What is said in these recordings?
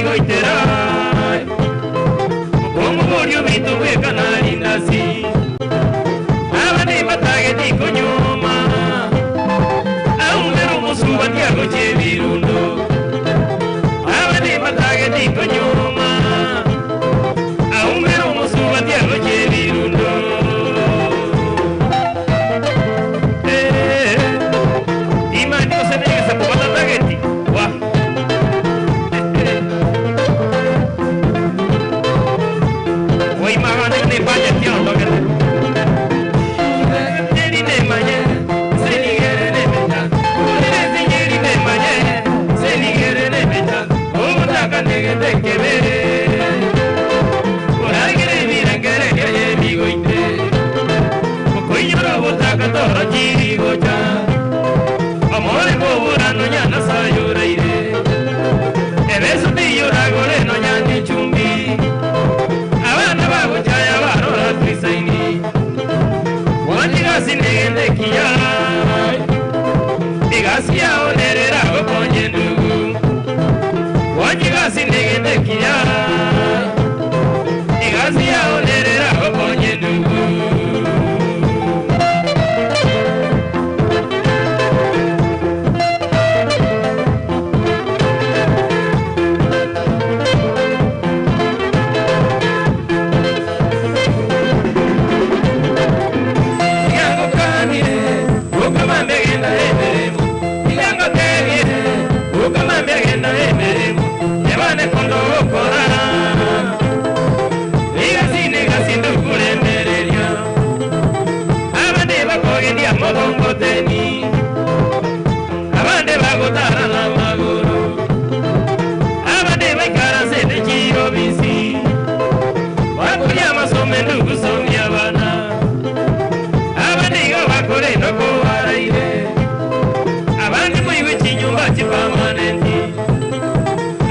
goitera Okomoboria obinto bweka na rindasi Abande mbatageti konyuoma Aumere omosubati agochia ebirundo Abande mbatageti konyuoma Aumere omosubati agochia ebirundo Eh, Timanyeti gose negesaku batatageti Wah. Oimagane ne budget yondogete. Abana bagochaya barora twisaini Wandigasi negende kiya Igasi yao nerera gokonye ndugu Wandigasi negende kiya Igasi yao nerera gokonye ndugu Tigangokanire, ukamambia genda emeremo Tigangotebire, ukamambia genda emeremo Ebane kondo gokora Igasi negasi ndukuremereria Abande bakogendia mogongoteni Abande bagotara n'amaguru Abande baikaranse n'echirobisi Bakuria amasome ndugusomia abana Abande igo bakore nokobaraire Abandi moiwe chinyumba chipamanenti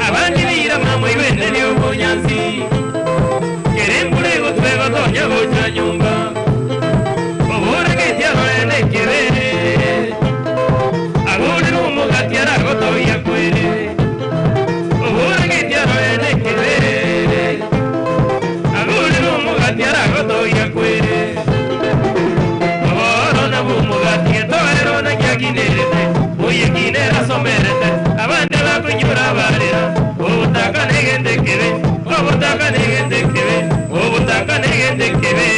Abandi birama moiwe neryo obonyansi Kere embura egotwa egotonya gocha nyumba Oboragetie arore nekebere Agorere omogati aragotogia kwere Oboragetie arore nekebere Agorere omogati aragotogia kwere Oboro nabwo omogati etoero nakiakinerete Oyekinera asomerete Abande bakonyora barera Obotaka negende kebe Obotaka negende kebe Obotaka negende kebe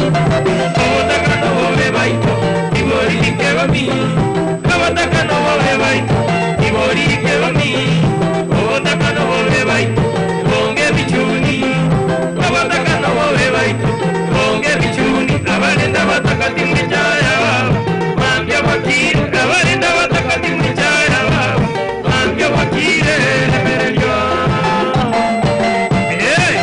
Obotaka nobobe baito Ibori kebami Obotaka nobobe baito Ibori kebami Obotaka nobobe baito Bonge bichuni Obotaka nobobe baito Bonge bichuni Abarenda bataka timwichaya baba Mambya bakire Abarenda bataka timwichaya baba Mambya bakire Lemerelyo Hey!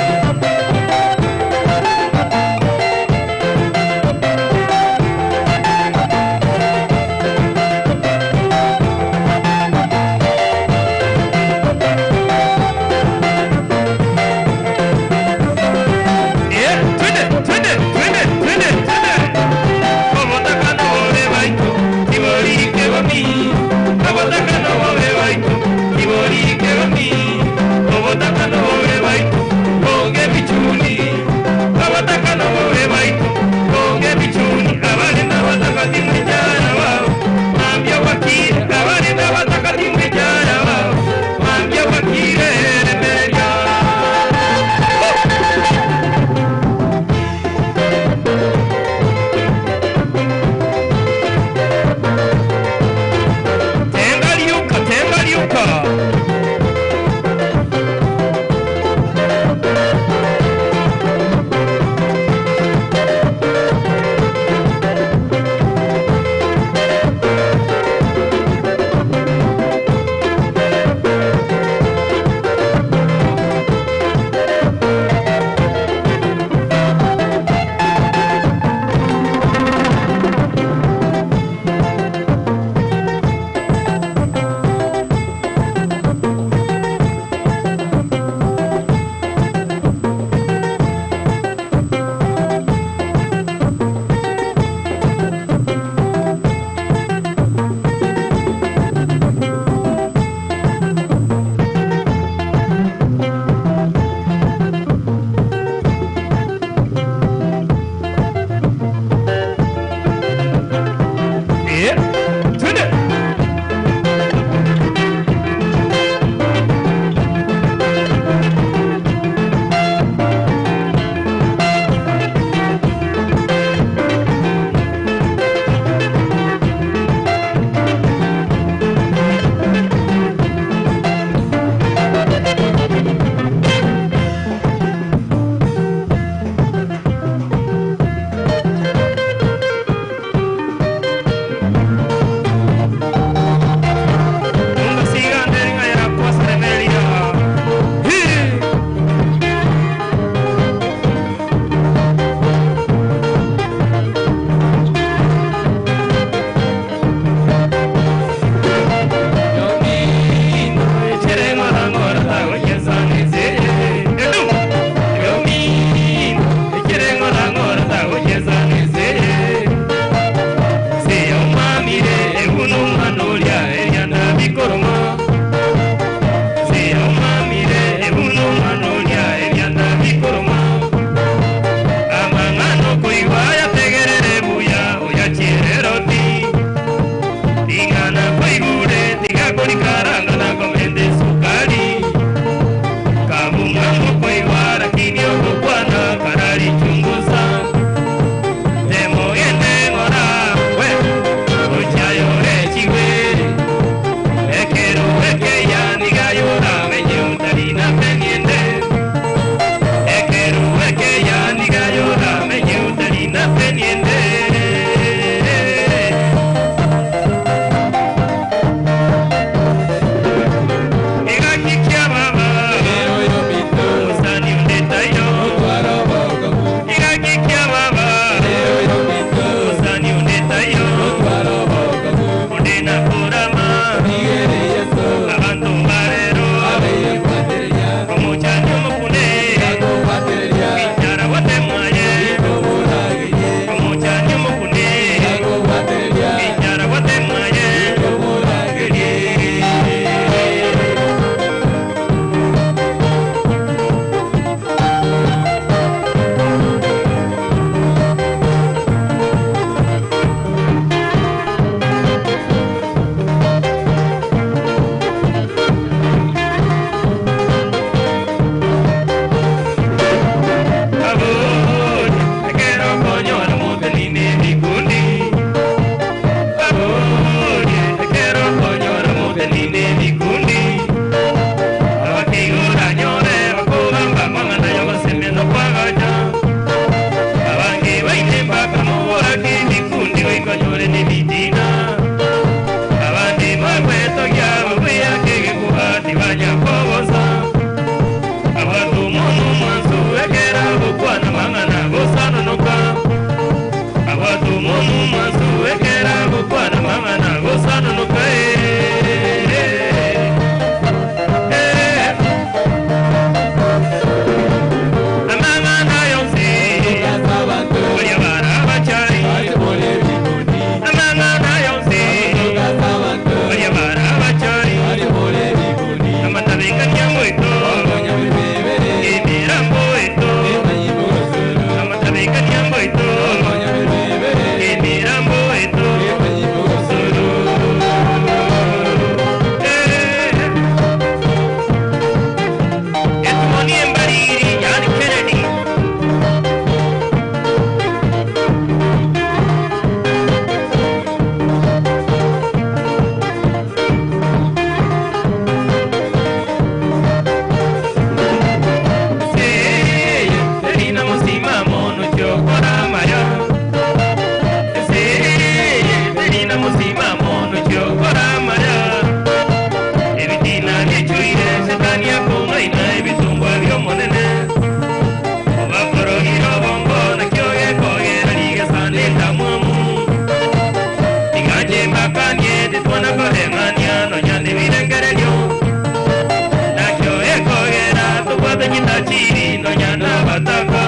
masikini nonya n'abataka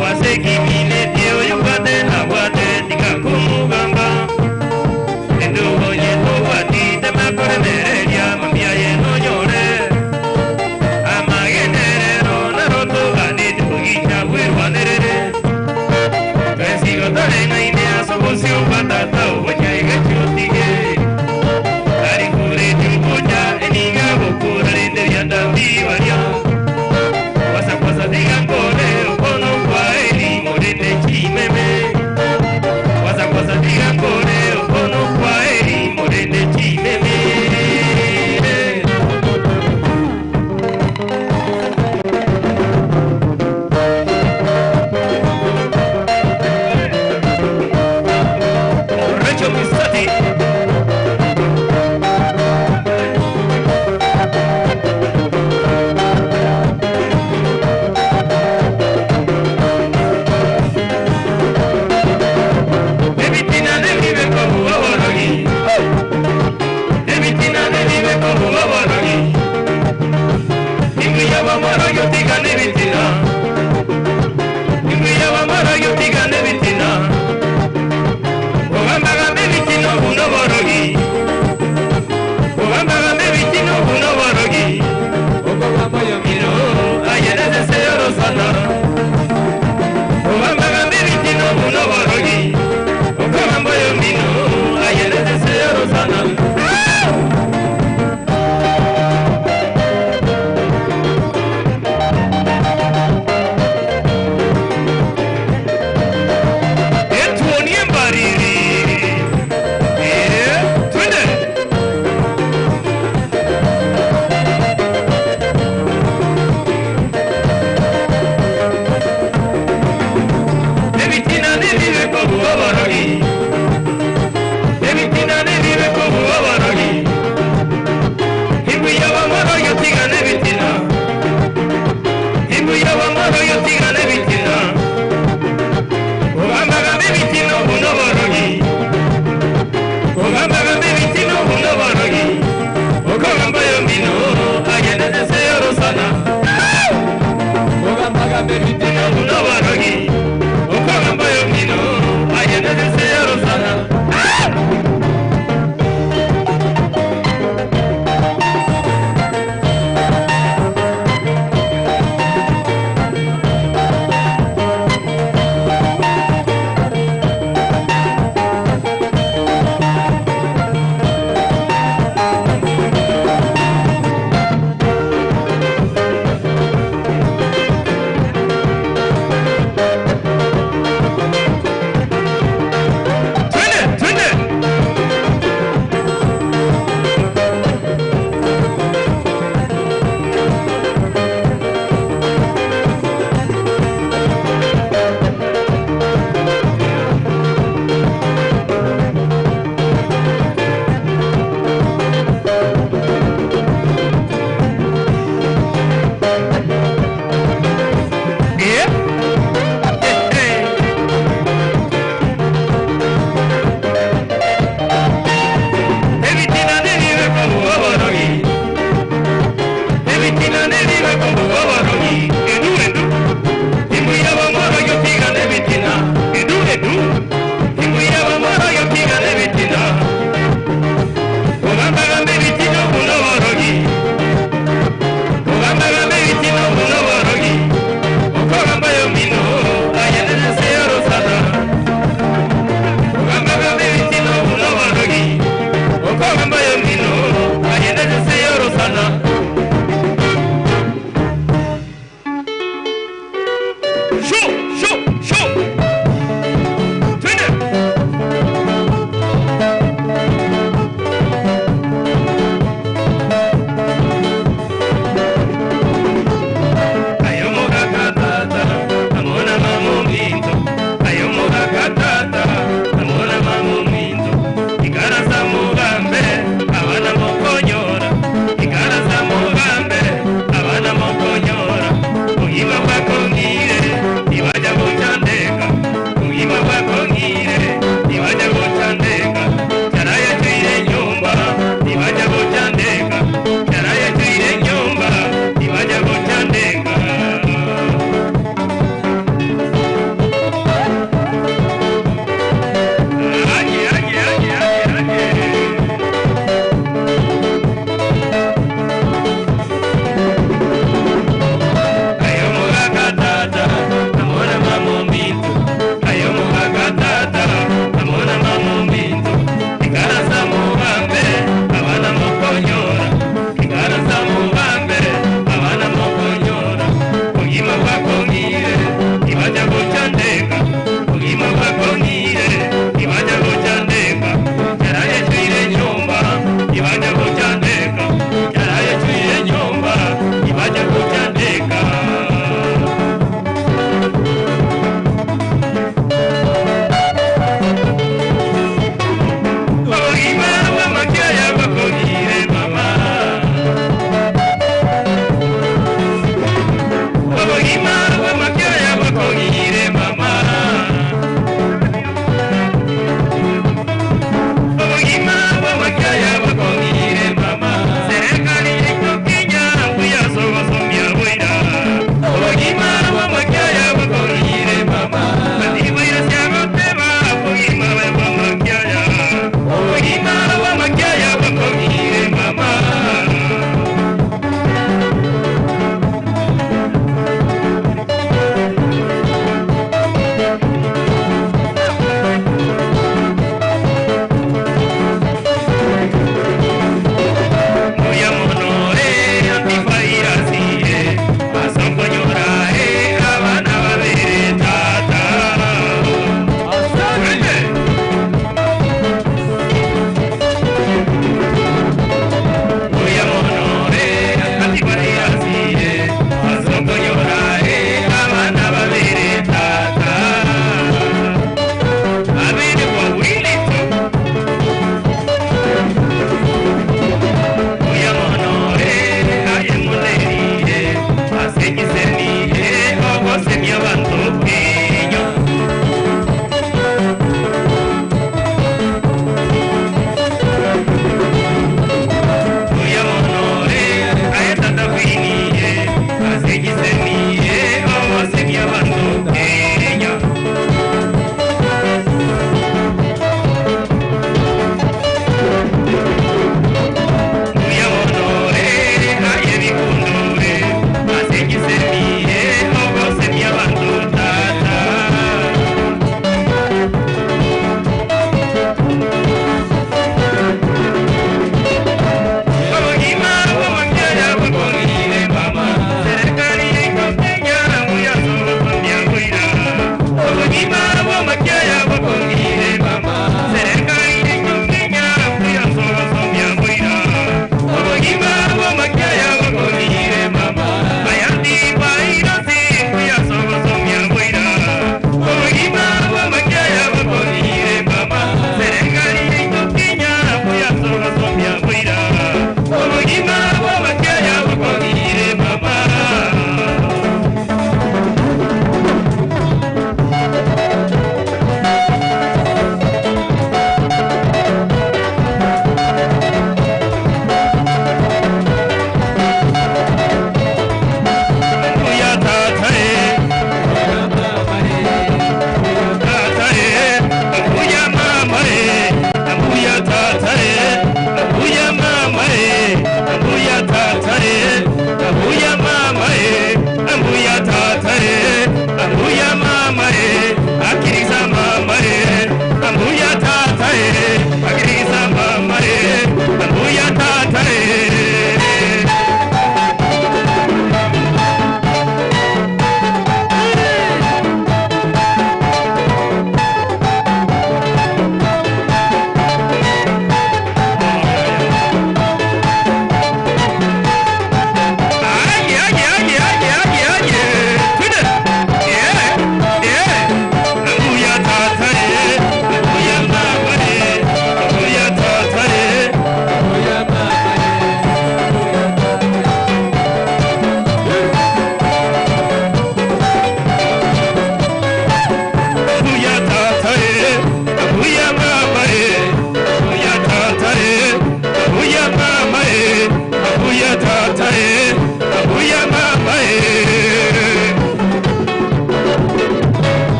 wasekiminetie oyo bwate na bwate tigakumugamba endubonye tobwatite makoremereria mambia yenonyore amagenderero narotoganete kugicha bwirwanerere twesigotoreng'aine ase obosio bwa tata obochaigachotige arikuretie obocha eniga gokura rende biandambi baria kwasakwasa tigankore okono kwa elimu rende chimeme kwasakwasa tigankore okono kwa elimu rende chimeme. Recho.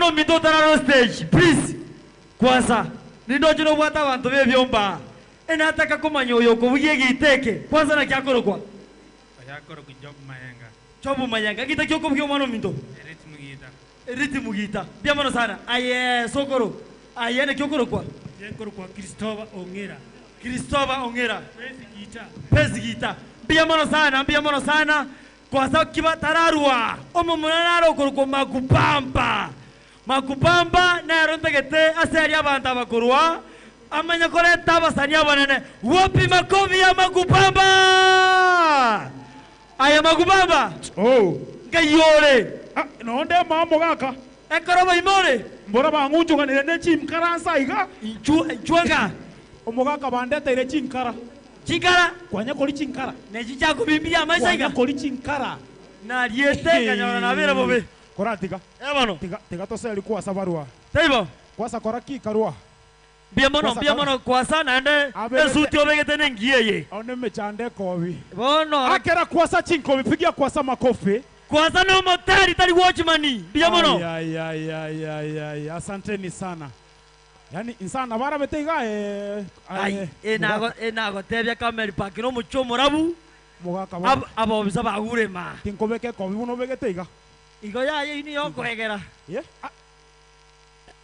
Omwana ominto otararora stage please kwasa nindoche nobwate abanto bebiomba aa enataka komanya oyo okobugia egeita eke kwanza naki akorokwa. Oyo akorokwa Job Mayenga. Job Mayenga egeita ki okobugia omwana ominto? Rhythm guitar. Rhythm guitar mbuya mono sana aye sokoro aye naki okorokwa? Inche nkorokwa Christopher Ong'era. Christopher Ong'era. Bass guitar. Bass guitar mbuya mono sana mbuya mono sana kwasa ki batararwa omomura nare okorokwa Makubamba Makubamba nero ntagete ase aria abanto aba korwa amanye koreta abasani abanene wapi makofi ya Makubamba Aye Makubamba Oh. nkai ore? Ah, nonde amo omogaka. Ekero oboime ore. Mbora bang'unchuganire ne chinkara nsa iga. Inchuo inchuo ng'a. Omogaka bandeteire chinkara. Chinkara. Kwanya kori chinkara. Nechi chiakobimbirie amaiso iga. Kwanya kori chinkara. Nariete nkanyora nabeire bobe. Koratiga. Ee bono. Tiga, tiga toseri kwasa barua. Taibo. Kwasa kora ki karua. Mbuya mono, Kwasa mbuya kora. mono kwasa naende Abegete. esuti obegete nengiya eye. One emechando ekobi. Bono. Akera kwasa chinkobi, pigia kwasa makofi. Kwasa nomotari tari watchman. Mbuya mono. Ai, ai, ai, ai, ai, asanteni sana. Yaani insana barabete iga eh, Ai, aye, enago mogaka. enagotebia Camel Park nomochie omorabu, Mogaka ab bono. abobisa bagure imaa. Tinkobeka ekobi buna obegete iga. Igo yaye eyio niyo okoegera. Ye, ah.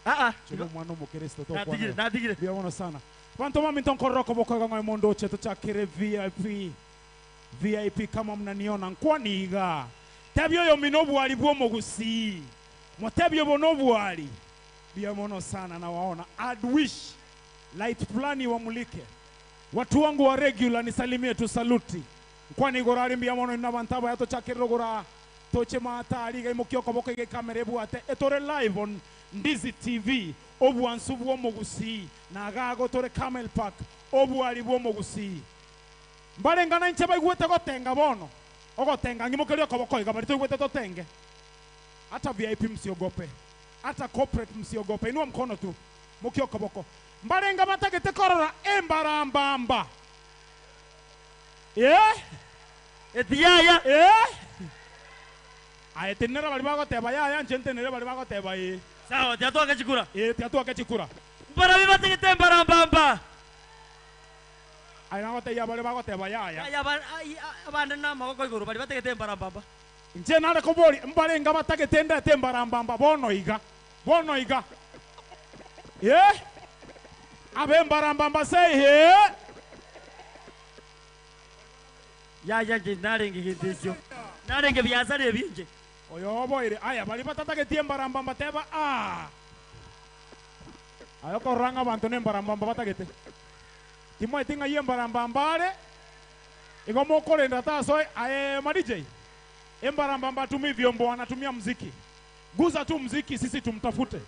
Aa, Inche igo. nomwana omokristo Natigire, tokwanera. natigire. Mbuya mono sana. Banto baminto nkorora okoboko iga ng'oe mondoche tochakere VIP. VIP kama mnaniona nkwani iga. Tebia oyomino obwari bw'omogusii. Motebie obo nobwari. Mbuya mono sana nawaona. I'd wish light fulani iwamulike. Watu wangu wa regular nisalimie tu saluti. Nkwane igoro are mbuya mono inwe abanto abaya tochakerere ogora toche maata aria iga imokia okoboko iga ekamera ebwate etore live on Ndizi TV obwansu bw'omogusii na agago tore Camel Park obwari bw'omogusii. Mbarengana inche baigwete gotenga bono ogotenga ng'imokerie okoboko iga baria toigwete totenge. Ata VIP msiogope ata corporate msiogope inua mkono tu mokia okoboko. Mbarenge batagete korora embarambamba. Ee. Eti yaya. Ee. Aye tenenera baria bagoteba yaya, inche ntenenere baria bagoteba ee. Sawa, tiga twake chikura. Ee, tiga twake chikura. Mbarabwo batagete embarambamba. Aye nagotebia baria bagoteba yaya. Yaya, abande namagoko igoro baria batagete embarambamba. Inche nare koboria, mbarenge batagete ndete embarambamba bono iga, bono iga? Ee, ab'embarambamba say ee. Yaya inche narenge gento ekio, narenge biasara ebio inche. Oyo oboire, aya baria batatageti embarambamba teba aa. Aye okorora ng'a abanto nembarambamba batagete. Timoeti ng'ai embarambamba are, igo mokorenda tasoe aye ma DJ. Embarambamba atumii vyombo anatumia mziki. Guza tu mziki sisi tumtafute.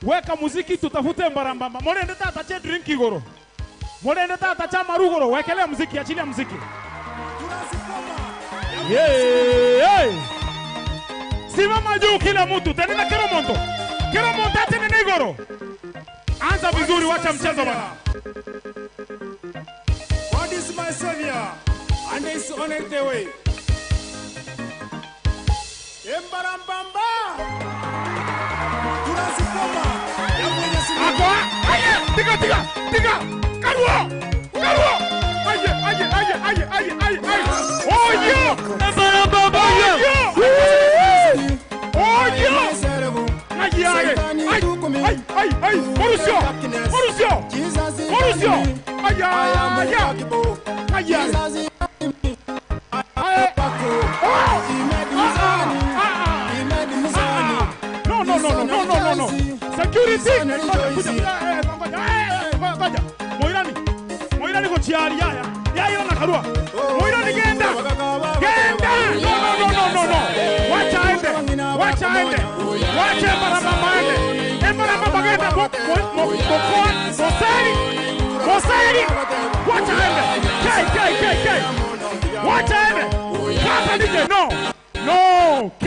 Weka muziki tutafute embarambamba. Morende tata che drink igoro. Morende tata cha amaru igoro. Wekelea mziki, achilia mziki. Yeah. Simama juu kila mtu. Tenena kila omonto. Kila omonto atenene igoro. Anza vizuri, wacha mchezo bana. God is my savior and is on the way. Embarambamba tunazikoma ya Mwenyezi Mungu. Ako, aye, tiga tiga tiga. Karuo. Karuo. Aye, aye, aye, aye, aye, aye, aye. Oyo. Embarambamba Oyo. Oyo. Aye, aye. Ay, ay, ay, ay. Mauricio. Mauricio. Mauricio. Ay, ay, ay. Ay, ay. Ay. Oh. Ah, ah, ah, ah. No, no, no, no, no, no, no, no. Security. Ngoja, kuja, eh, ngoja, eh, ngoja. Moirani. Moirani gochiari yaya. Yaya na karua. Moirani genda. Genda. No, no, no, no, no, no. Wacha aende. Wacha aende. Wacha Embarambamba aende. Embarambamba genda. Mo, mo, mo, mokoa. Moseri. Moseri. Wacha aende. K, K, K, K. Wacha aende. Papa DJ. No. No. K.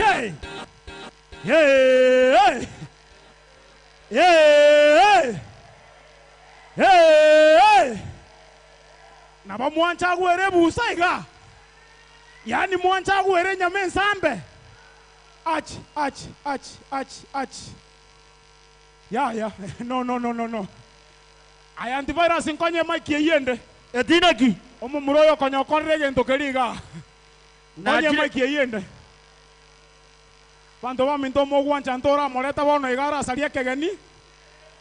Yeah. Yeah. Yeah. Nabo mwancha agwere ebusa iga. Yaani mwancha agwere enyama ensambe. Ach ach ach ach ach yaya no no no no no Aya antivirus nkonye emic eyio ende. Eti naki? Omomura oyo konya okorire egento keria igaa. Nkonye Nachire. emic eyio ende. Banto baminto omogwancha ntoramoreta bono iga arasarie ekegeni.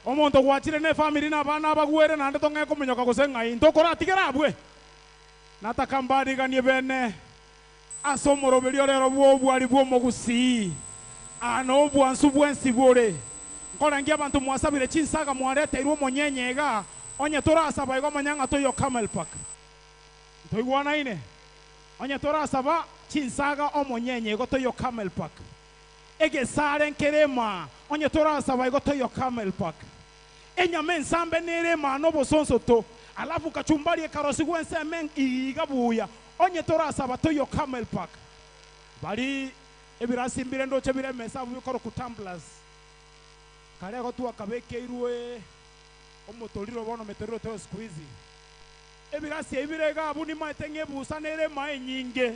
Omonto gwachire ne efamiri na abana abagwere naende tong'e kominyoka gose ng'ai ntokoratigere abwe. Nataka mbariganie bene ase omoroberio rero bw'obwari bw'omogusii. Aa noo obwansu bwensi bore. Nkorengia abanto mwasabire chinsaga mwareteirwe omonyenye igaa, onye torasaba igo manya ng'a toiyo Camel Park. Ntoigwanaine? Onye torasaba chinsaga omonyenye igo toiyo Camel Park. Egesare nkere emaa, onye torasaba igo toiyo Camel Park. Enyama ensambe nere emaa na obosonso to, alafu kachumbari ekarosigwa ensemo iga buya, onye torasaba toiyo Camel Park. Bari ebirasi mbire ndoche bire emesa abwo bikorokwa tumblers. Kare igo twakabekeirwe omotoriro bono metoriro toyo siku hizi. Ebirasi ebi bire iga abwo nimaete ng'a ebusa nere emaa enyinge.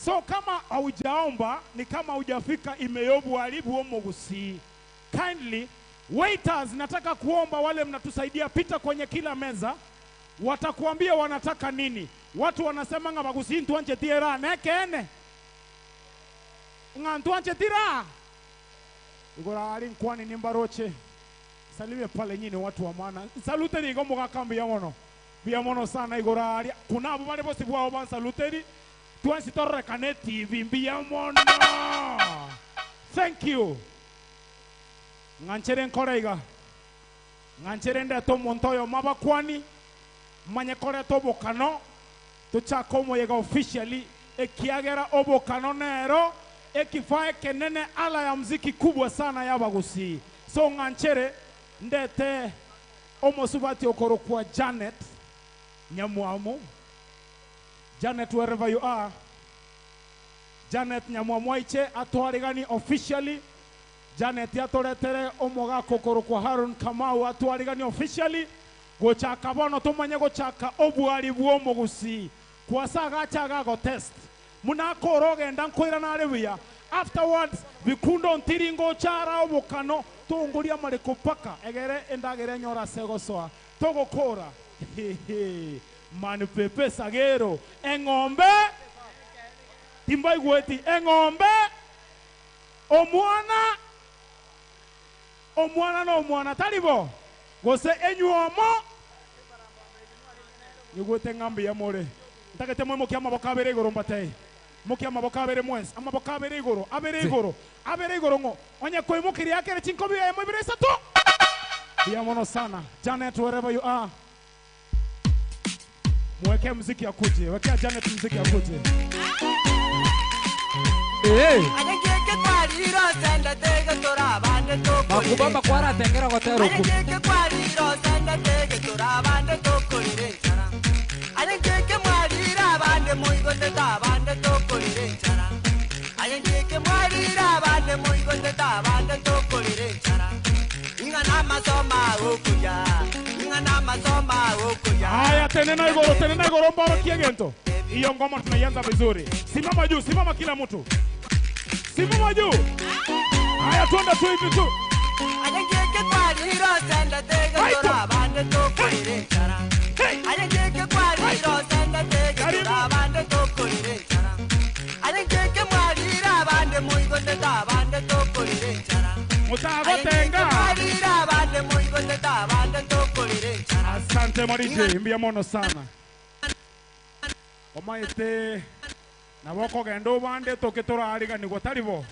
So kama haujaomba ni kama hujafika ime y'obwari bw'omogusii. Kindly waiters nataka kuomba wale mnatusaidia pita kwenye kila meza watakuambia wanataka nini. Watu wanasema ng'a bagusii ntwancheti eraa nekeene ng'a ntwancheti raa. Igoro aria nkwani nimbaroche Salimia pale nyini watu wa maana. Nsaluteri iga omogaka mbuya mono. Mbuya mono sana igoro aria. Kuna abwo bare bosio bwao bansaluteri. Twensi tororekane etibi mbuya mono. Thank you. Ng'anchere nkore iga. Ng'anchere ndete omonto oyomo abakwani, manye koreta obokano, tochake omoyega officially ekiagera obokano nero ekifaa ekenene ala ya mziki kubwa sana y'abagusii. So ng'anchere ndete omosubati okorokwa Janet Nyamwamu. Janet wherever you are, Janet Nyamwamu aiche atwariganie officially. Janet atoretere omogaka okorokwa Haron Kamau atwariganie officially. Gochaka bono tomanye gochaka obwari bw'omogusii. Kwasa agacha iga agotest buna akore ogenda nkoirana are buya. Afterwards bikundo ntiri ngocha ara obokano tongoria amareko mpaka egere endagera enyore ase egosoa. Togokora hehe man pepe sagero eng'ombe timbaigweti eng'ombe omwana Omwana nomwana, tari bo? Gose enywomo? Nyigwete ng'a mbuya more. Ntagete moimokie amaboko abere igoro mbatebie. Imokia amaboko abere mwensi, amaboko abere igoro, abere igoro, abere igoro ng'o onye koimokeria akere chinkobi eyemo ibere isato. Mbuya mono sana. Janet wherever you are. Mwekee muziki akuje. Wekea Janet muziki akuje. Makubamba kwaratengera gotera okwo. Haya, tenena igoro, tenena igoro mborokie egento. Hiyo ngoma tunaianza vizuri. Simama juu, simama kila mtu. Simama juu. Haya, twende tu hivi tu. Hey. Karibu. Mutagotenga. Asante Marije, mbuya mono sana. Omaete nabo okogenda obande toke torariganigwa tari bo.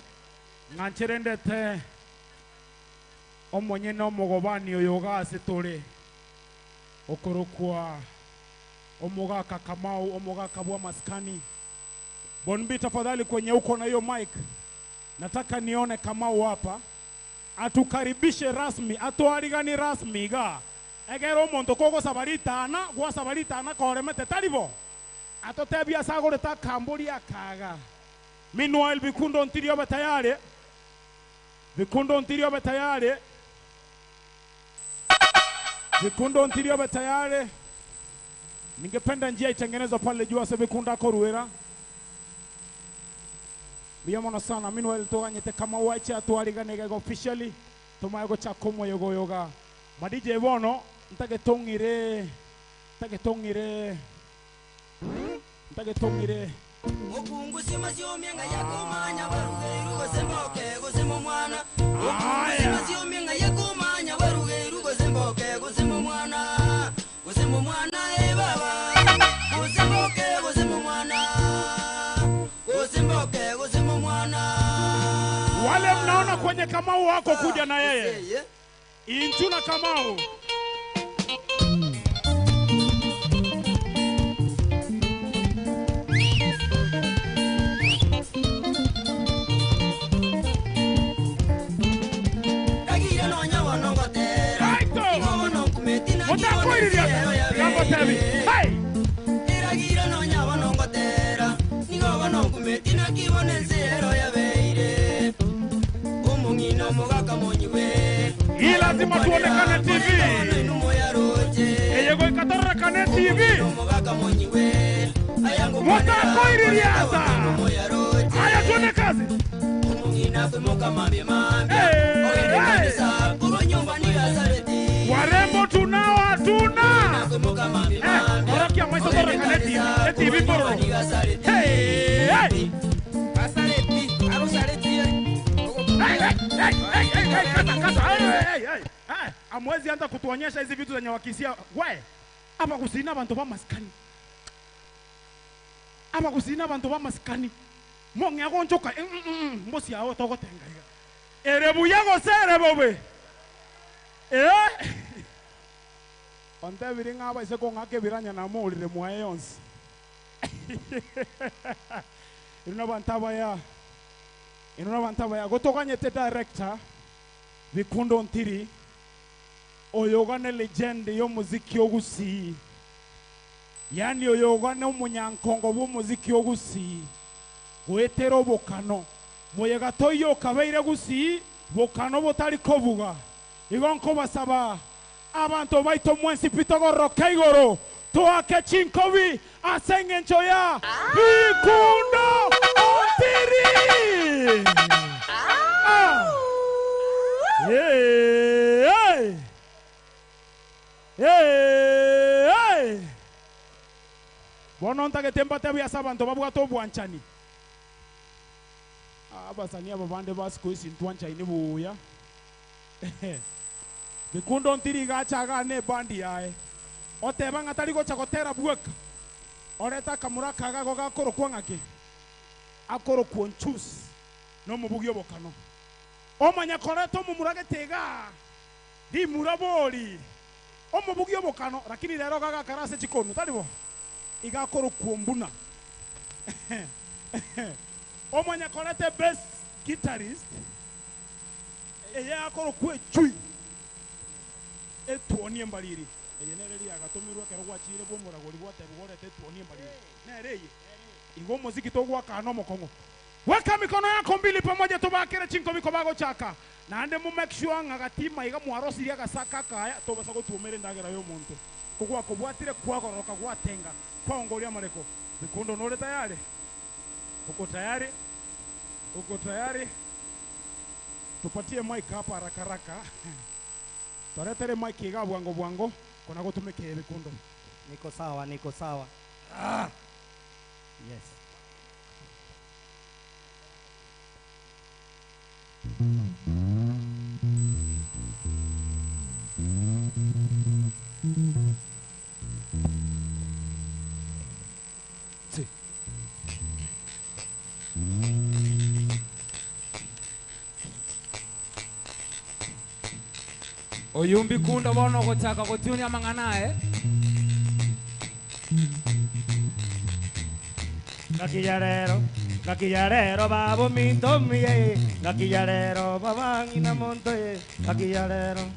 Ng'anchere ndete omonyene omogobani oyo iga ase tore okorokwa omogaka Kamau omogaka bw'amasikani. Bonbi tafadhali kwenye uko na hiyo mic nataka nione Kamau hapa atukaribishe rasmi atoariganie rasmi igaa egere omonto kogosaba ritana gwasaba ritana koremete tari bo atotebie ase agorete akambori akaga. Meanwhile bikundo ntiri obe tayari bikundo ntiri obe tayari bikundo ntiri obe tayari ningependa njia itengenezwe pale juu ase bikundo akoruera. Mbuya mono sana. Meanwhile toganyete Kamau ache atwarigane iga iga officially tomanye gochaka omoyega oyo igaa. Ma DJ bono ntagete ong'ire ntagete ong'ire ntagete ong'ire. Aya. Wale mnaona kwenye Kamau wako kuja na yeye. Inchu na Kamau. Hey! Hii lazima tuonekane TV. Eyego ikatorekane TV. Mutakoiririasa. Haya tuone kazi. Hey, hey. Warembo tunao hatuna. Eh, orokia maiso torekane TV. TV pororo. Hey, hey. Hey, hey, hey, hey, hey, hey, kata, kata. Hey, hey, hey, hey. Amwezi anza kutuonyesha hizi vitu zenye wakisia. We, apa kusina bantu ba maskani. Apa kusina bantu ba maskani. Mong'ea gonchoka mbosi awo togotenga iga. Ere buya gose ere bobe. Eh? Ontebiri ng'a abaise kong'aka ebiranya namorire mwaye yonsi. Ino nabantu abaya. Ino nabantu abaya. Gotoganyete director Bikundo Ntiri oyoga ne legend y'omuziki ogusii. Yani oyoga ne omunyankongo bw'omuziki ogusii. Gwetera obokano. Moyega toiyo kabeire gusii bokano botari kobuga. Igo nkobasaba abantu baito mwensi pitogoroka igoro toake chinkobi ase eng'encho ya Bikundo Ntiri. Ah. Hey, hey. Hey, hey. Bono ntagete mbate biasa abantu babwate obwanchani. Abasani aba bande ba siku ici ntwanchaini buya. Bikundo Ntiri gachaga ne bandi yae. Oteba ng'atari gocha gotera bweka. Oreta akamura kagago gakorokwa ng'aki. Akorokwa nchusi. Nomubugi obokano. Omanya koreta omomura getega. Rimura bori. Omubugi obokano lakini rero gagakarase chikonu tari bo. Igakorokwa mbuna. Omanya korete best guitarist. Eye akorokwa echui. Etuoni embariri. Eye nere riagatomirwe ekero gwachire bw'omoragori gwatebi gorete etuoni embariri. Nere eye. Igo omoziki togwakana omokong'o. Weka mikono yako mbili pamoja tubakire chinko biko bagochaka. Naende mu make sure ng'a gatima iga mwarosirie agasaka akaya tobasa gotuomera endagera ya omonto. Kogwakobwatire kwagororoka gwatenga kwaongoria amareko. Bikundo nore tayari? Uko tayari? Uko tayari? Tupatie mic hapa haraka haraka. Toretere mic iga bwango bwango kona gotumike Bikundo. Niko sawa, niko sawa. Yes. Oyu Bikundo bono gochaka gotunia amang'ana aye. Ngakiyarero, ngakiyarero babo minto miye, ngakiyarero babangina montoye, ngakiyarero.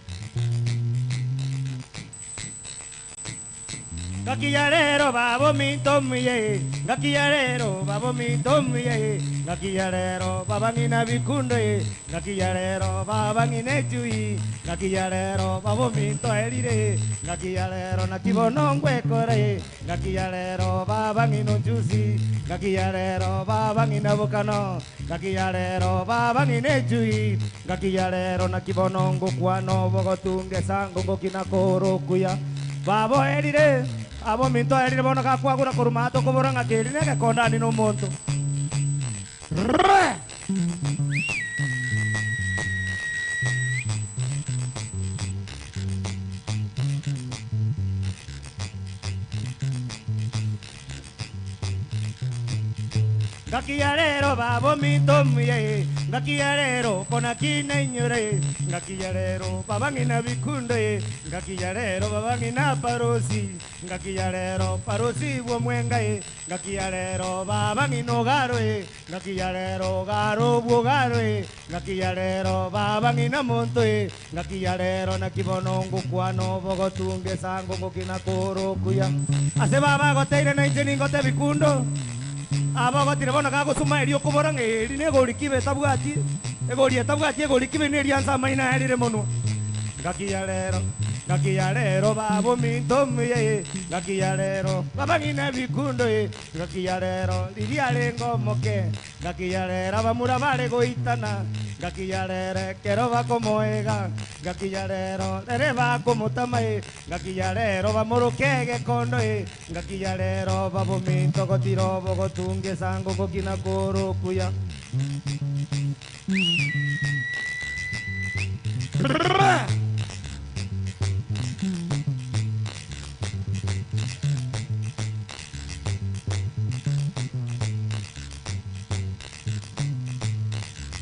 Ngaki ya rero babo minto miye, ngaki ya rero babo minto miye, ngaki ya rero baba ng'ina bikundo ye, ngaki ya rero baba ng'ina echui, ngaki ya rero babo minto erire, ngaki ya rero nakibono ngwekore, ngaki ya rero baba ng'ina onchusi, ngaki ya rero baba ng'ina bokano, ngaki ya rero baba ng'ina echui, ngaki ya rero nakibono ngokwano bogotunge sango ngokina korokuya. Babo erire, abo minto erire bono gakwagura koruma tokobora ng'a keri negekondani na omonto. Ngaki ya rero babo minto miye, ngaki ya rero kona kina inyore, ngaki ya rero baba ng'ina bikundo ye, ngaki ya rero baba ng'ina parosi, ngaki ya rero parosi bwo mwenga ye, ngaki ya rero baba ng'ina ogaro ye, ngaki ya rero garo bwo garo ye, ngaki ya rero baba ng'ina monto ye, ngaki ya rero nakibono ngokwano bogotunge sango ngokina korokuya. Ase baba goteire na inche ningote bikundo. Abagotire bono gagosuma erio okobora ng'a eri negori kibe etabwati, egori etabwati egori kibe na eriansa amaino aerire monwa. Ngaki ya rero, ngaki ya rero babo minto muye, ngaki ya rero baba ng'ina bikundo ye, ngaki ya rero riria arenge omoke, ngaki ya rero abamura bare goitana, ngaki ya rero ekero bakomoega, ngaki ya rero rere bakomotama ye, ngaki ya rero bamoroke egekondo ye, ngaki ya rero babo minto gotira obogotunga esango gokina korokuya.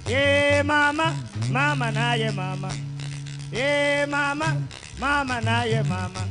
Eh mama, mama naye mama. Eh mama, mama naye mama.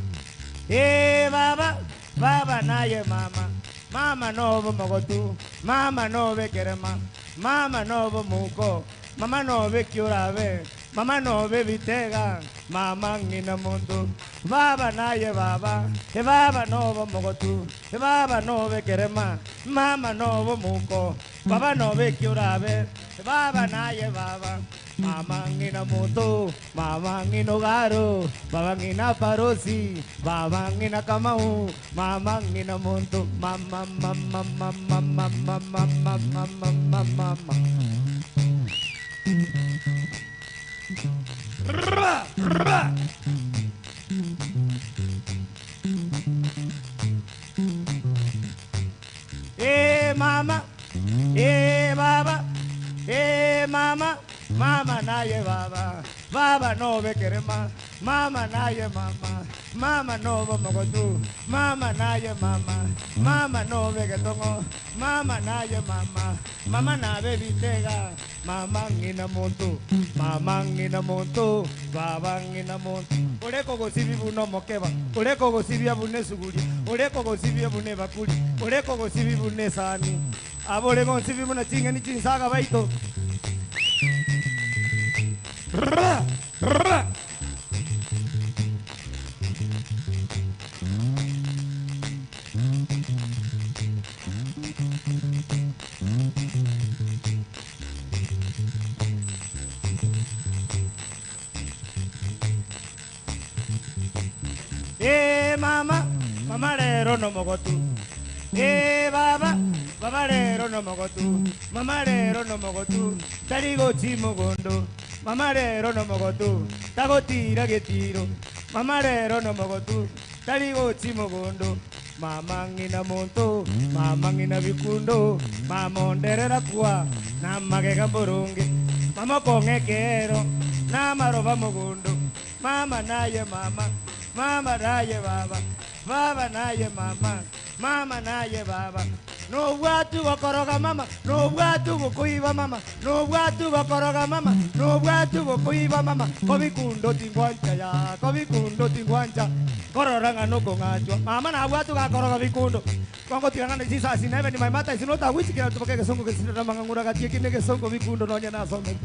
Eh baba, baba naye mama. Mama nobo mogotu, mama nobe kerema, mama nobo muko, mama nobe kiurabe, mama nobe bitega, mama ng'ina muntu. Baba naye baba, e baba nobo mogotu, e baba nobe kerema, mama nobo muko, baba nobe kiurabe, e baba naye baba. Mama ng'ina moto, mama ng'ina garo, baba ng'ina parosi, baba ng'ina kamau, mama ng'ina monto, mama mama mama mama mama mama mama mama. Eh mama, eh baba, eh mama, mama naye baba, baba no bekerema, mama naye mama, mama no bomogotu, mama naye mama, mama no begetongo, mama naye mama, mama nabe bitega, mama ng'ina muntu, mama ng'ina muntu, baba ng'ina muntu. Oreko gosibi buno mokeba, oreko gosibia bune suguria, oreko gosibia bune bakuri, oreko gosibi bune sani. Abore gonsibi buna ching'eni chinsaga baito. Eh mama, mama rero no mogotu. Eh baba, baba rero no mogotu. Mama rero no mogotu. Tarigo chimogondo. Mama rero no mogotu. Tagotira getiro. Mama rero no mogotu. Tarigo chimogondo. Mama ng'ina monto, mama ng'ina bikundo, mama onderera kwa, na magega mborunge. Mama kong'ekero, na maroba mogondo. Mama naye mama, mama naye baba, baba naye mama, mama naye baba. No bwatu gokoroga mama, no bwatu gokoiba mama, no bwatu gokoroga mama, no bwatu gokoiba mama. Kobikundo tingwancha ya, kobikundo tingwancha. Kororanga no kong'achwa. Mama na bwatu gakoroga bikundo. Kongo tirangana chisasi nebe ni maimata isinota wichikira tupoke gesongo gesirira mang'ang'ura gatie kine gesongo bikundo nonya nasome.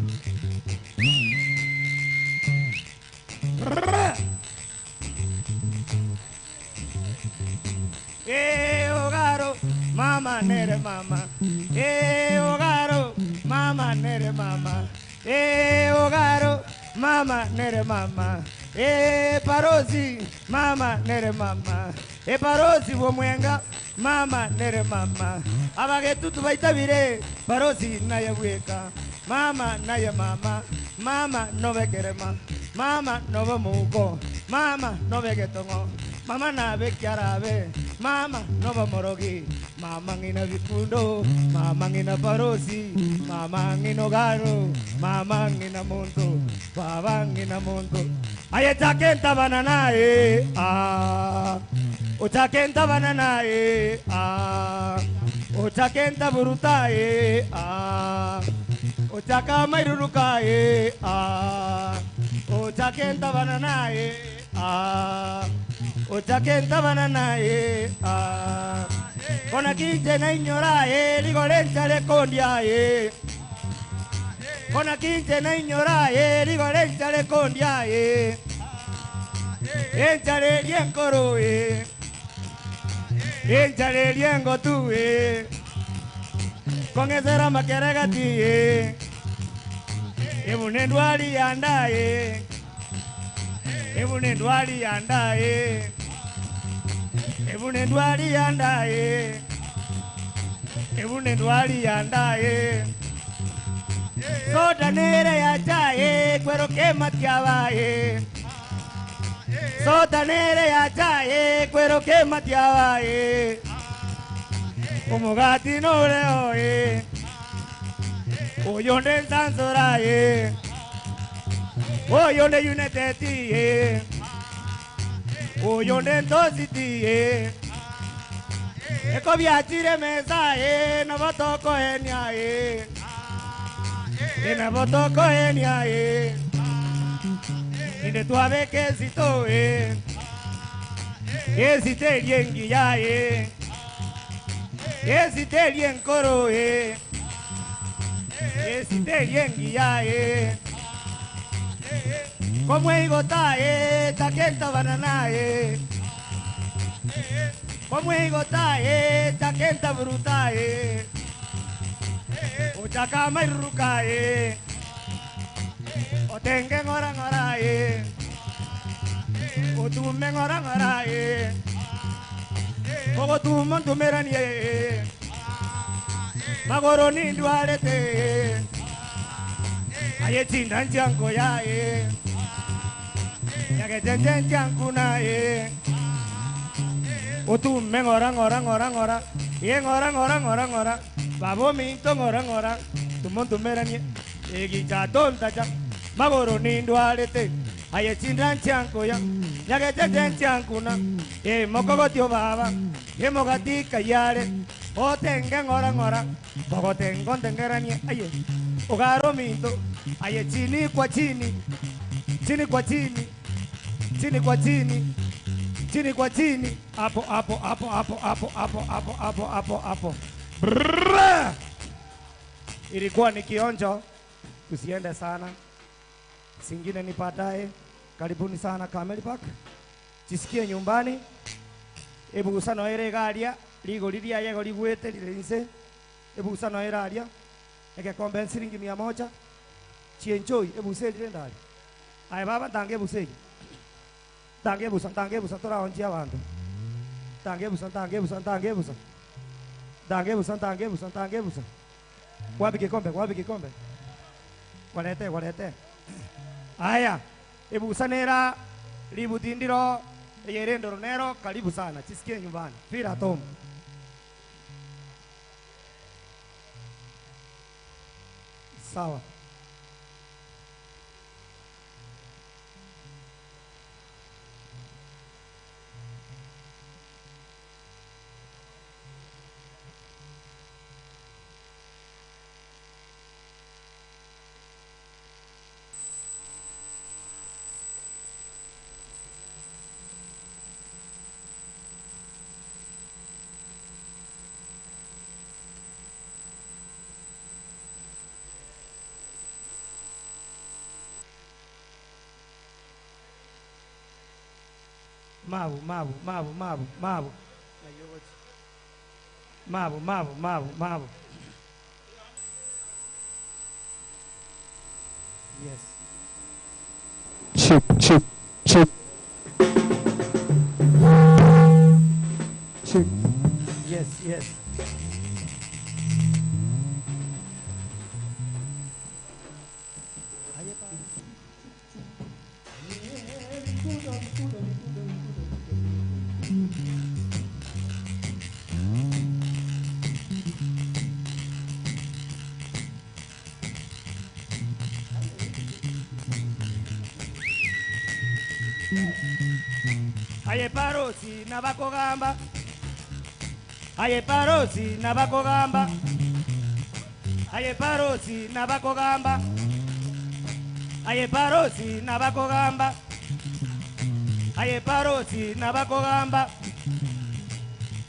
Eh Ogaro, mama nere mama. Eh Ogaro, mama nere mama. Eh Ogaro, mama nere mama. Eh Parosi, mama nere mama. Eh Parosi bw'omwenga, mama nere mama. Abagetutu baitabire, Parosi naye bweka. Mama naye mama, mama nobekerema, mama nobomouko, mama nobegetong'o, mama nabe kiarabe, mama nobomorogi, mama ng'ina bikundo, mama ng'ina Parosi, mama ng'ina Ogaro, mama ng'ina monto, baba ng'ina monto. Aye chake ntabana naye, ah, ochake ntabana naye, ah, ochake ntaburuta eh, ah, ochaka mairuruka eh, ah, ochake ntabana naye, ah, ochake ntabana naye, ah, kona kinche na inyora eh, ligolencha lekondia eh. Kona kinche na inyora eh, ligolencha lekondia eh. Enchale lienkoro eh. Enchale liengo tu eh. Kongezera makeregati eh. Ebune ndwali yanda eh. Ebune ndwali yanda eh. Ebune ndwali yanda eh. Ebune ndwali yanda eh. Soda nere ya chae, cuero que mateaba eh. Soda nere ya chae, cuero que mateaba eh. Como gatino leo eh. Oyonde sansora eh. Oyonde uneteti eh. Oyonde tositi eh. Eko viachire mesa eh, no botoko enia eh. Ena botoko enia eh. Inde tuabe que sito eh. Esite liengi ya eh. Esite lienkoro eh. Esite liengi ya eh. Como igota eh, takenta banana eh. Como igota eh, takenta bruta eh. Ochaka mairuka eh. Otenge ngora ngora eh. Otume ngora ngora eh. Ogotumo ntumerani eh. Magoro ni ndwarete eh. Aye chinda njango ya eh. Nyagete njankuna eh. Otume ngora ngora ngora ngora. Ye ngora ngora ngora ngora. Babo minto ngora ngora. Tumo ntumerani. Egicha tonta cha. Magoro ni ndwarete. Aye chinda njango ya. Nyagete njankuna. E mokogotio baba. E mogatika yare. Otenge ngora ngora. Bogotengo ntengeranie. Aye. Ogaro minto. Aye chini kwa chini. Chini kwa chini. Chini kwa chini. Chini kwa chini. Hapo hapo hapo hapo hapo hapo hapo hapo hapo hapo. Brrrr! Ilikuwa ni kionjo, tusiende sana, singine ni baadaye. Karibuni sana Camel Park, jisikie nyumbani. Ebugusano ere garia rigori riaye rigwete rirense ebugusano ere aria egekombe siringi 100 chienjoy ebuse rire ndari aye baba ntange ebuse eye ntange ebusa ntange ebusa toraonchia abanto ntange ebusa ntange ebusa ntange ebusa ntange ebusa ntange ebusa ntange ebusa. Wapi kikombe? Wapi kikombe? Walete, walete. Haya, ebusa nera libutindiro yerendo nero karibu sana. Chisikie nyumbani. Feel at home. Sawa. Mabu, mabu, mabu, mabu, mabu. Ng'ai ogochia? Mabo, mabo, mabo, mabo. Yes. Check, check, check. Check. Yes, yes. Aye parosi nabakogamba aye parosi nabakogamba aye parosi nabakogamba aye parosi nabakogamba aye parosi nabakogamba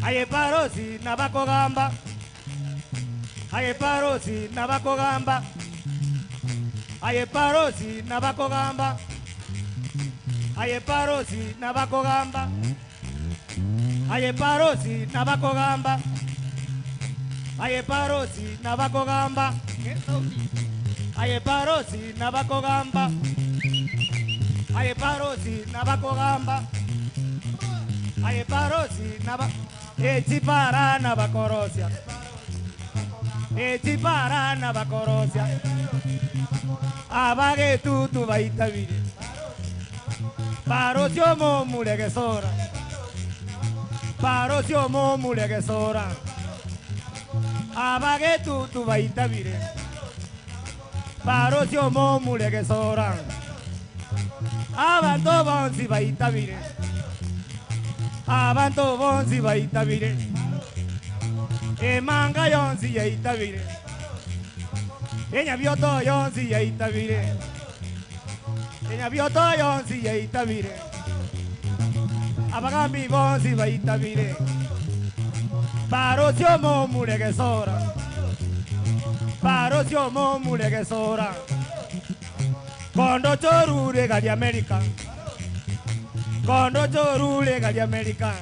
aye parosi nabakogamba aye parosi nabakogamba aye parosi nabakogamba aye parosi nabakogamba aye parosi nabakogamba aye parosi nabakogamba aye parosi nabakogamba aye parosi nabakogamba aye parosi naba echipara nabakorosia echipara nabakorosia abagetutu baitabire parosio momuregesora parosio momuregesora abagetutu baitabire parosio momuregesora abanto bonsi baitabire abanto bonsi baitabire emanga yonsi yaitabire enyabioto yonsi yaitabire enyabioto yonsi yaitabire abagambi bonsi baitabire parosio momuregesora parosio momuregesora kondo chorure gari America kondo chorure gari America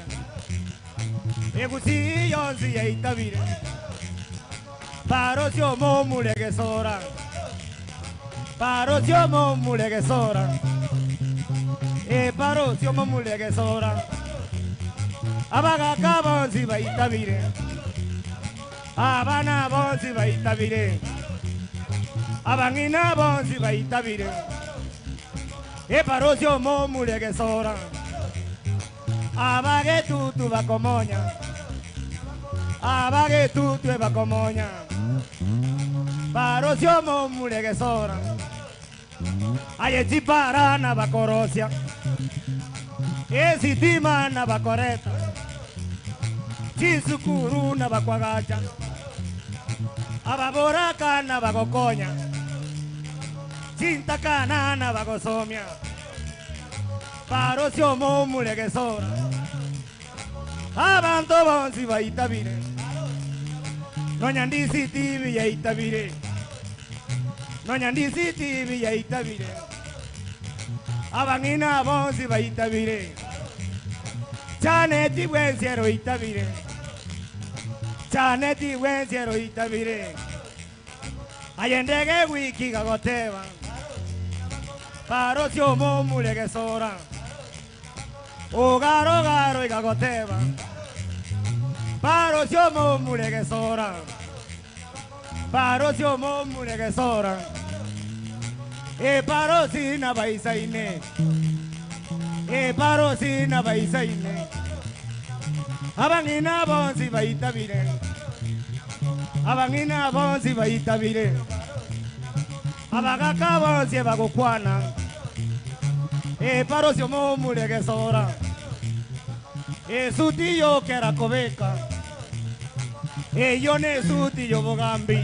egusi yonsi yaitabire parosio momuregesora parosio momuregesora e parosio momuregesora abagaka bonsi baitabire abana bonsi baitabire abang'ina bonsi baitabire e parosio momuregesora abagetutu bakomonya abagetutu ebakomonya parosio momuregesora aye chiparana bakorosia esitima na bakoreta chisukuru na bakwagacha ababoraka na bagokonya chintakana na bagosomia parosio momuregesora abanto bonsi baitabire nonya ndisi TV yaitabire nonya ndisi TV yaitabire abang'ina bonsi baitabire chaneti bwensiero itabire chaneti bwensiero itabire ayendege wiki gagoteba parosio momuregesora ogarogaro igagoteba parosio momuregesora parosio momuregesora e parosina baisaine e parosina baisaine abang'ina bonsi baitabire abang'ina bonsi baitabire abagaka bonsi bagokwana e parosio momuregesora esuti yokera kobeka eyo nesuti yobogambi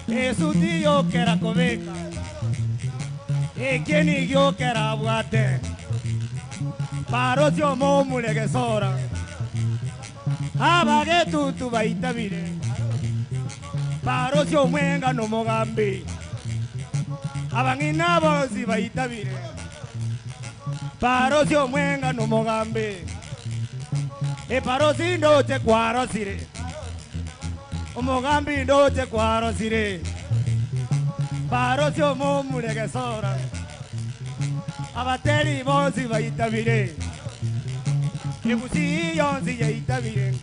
esuti yokera kobeka ekeni gyokera bwate parosio momuregesora abagetutu baitabire parosio mwenga nomogambi abang'ina bonsi baitabire parosio mwenga nomogambi Eparosi ndoche kwarosire. Omogambi ndoche kwarosire. Parosi omomuregesora. Abateri bonsi baitabire. Egusi yonsi yaitabire.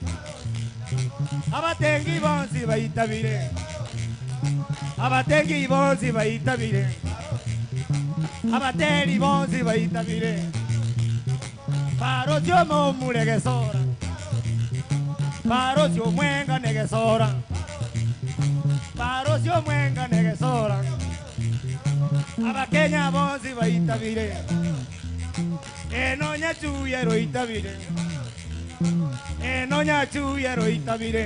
Abatengi bonsi baitabire. Abatengi bonsi baitabire. Abateri bonsi baitabire. Parosi omomuregesora. Parosi omwenga negesora. Parosi omwenga negesora. Abakenya bonsi baitabire. Eno nyachuye roitabire. Eno nyachuye roitabire.